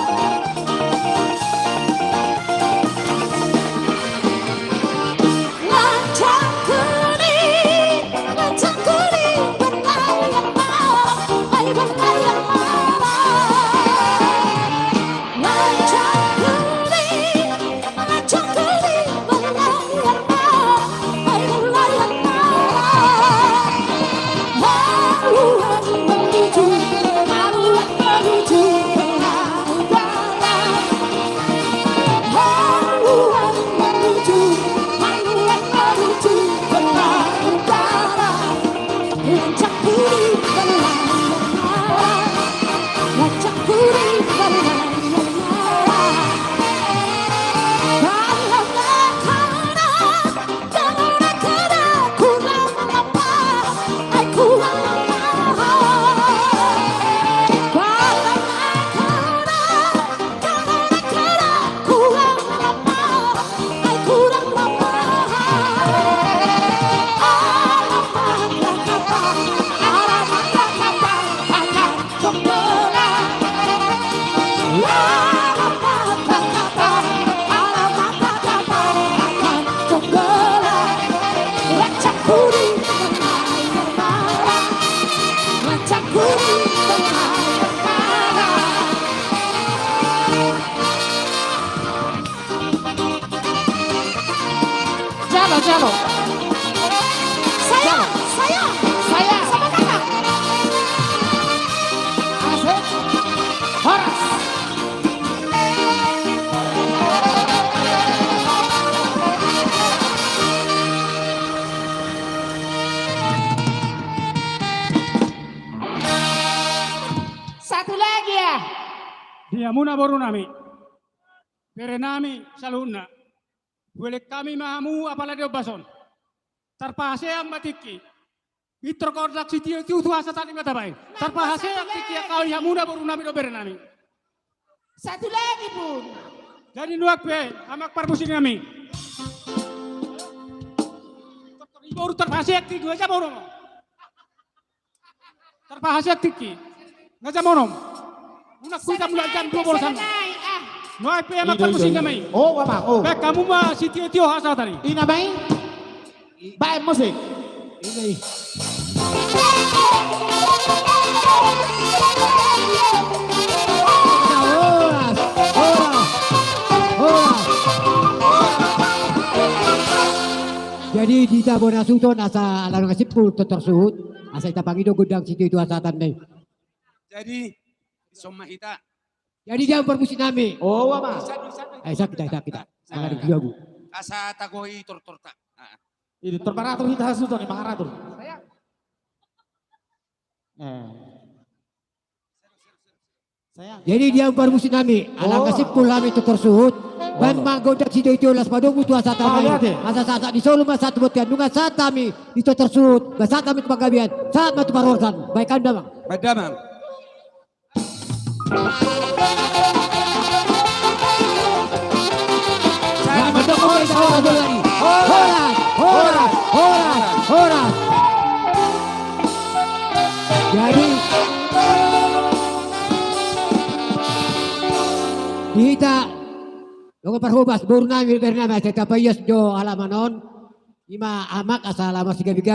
Lancang kuning, lancang kuning, berlayar malam, hai berlayar malam. Lancang kuning, lancang kuning, berlayar malam, hai berlayar malam. Siapa? Saya, saya, saya. Sama kakak. Asik. Horas. Satu lagi ya. Di hamuna boru nami, bere nami saluhutna. Huelek hami ma hamu apala di ombas on. Tarpahaseang ma tingki. Pintor gondang sitio-tio tu hasahatan i ma tabaen. Tarpahaseang tingki angka i hamuna boru nami dohot bere nami. Satu lagi pun. Jadi nuaeng pe, amang parmusik nami. Boru tarpahaseang tingki, nga jamonom. Tarpahaseang tingki. Nga jamonom. Unang huida mulak jam dua bolas an. Nuaeng pe amang parmusik nami. Oh, amang, oh. Baen hamu ma sitio-tio hasahatan i. Ina baen. Baen musik. Ina i. Horas, horas, horas. Jadi di hita bona suhut on asa ala nunga simpul tortor suhut, asa hita pangido gondang sitio-tio hasahatan nami. Jadi, dison ma hita. Jadi dia parmusik nami. Oh, amang. Ai, sakit, ai, sakit. Asa tagoi tortorta. Ini tortor maratur hita suhut on, maratur. Jadi dia parmusik nami, ala nunga simpul hami tortor suhut, baen ma gondang sitio-tio laos padomu tu hasahatan nami. Asa sahat-sahat ni solu ma sahat tu bontean, nunga sahat hami di tortor suhut, baen sahat hami tu panggabean, sahat ma tu parhorasan. Baen hamu damang. Baen damang. Horas, horas, horas, horas. Jadi di hita, dongan parhobas, boru nami, bere nami, asa tapaias jo halaman on. Ima amang asa ala marsigabe-gabe.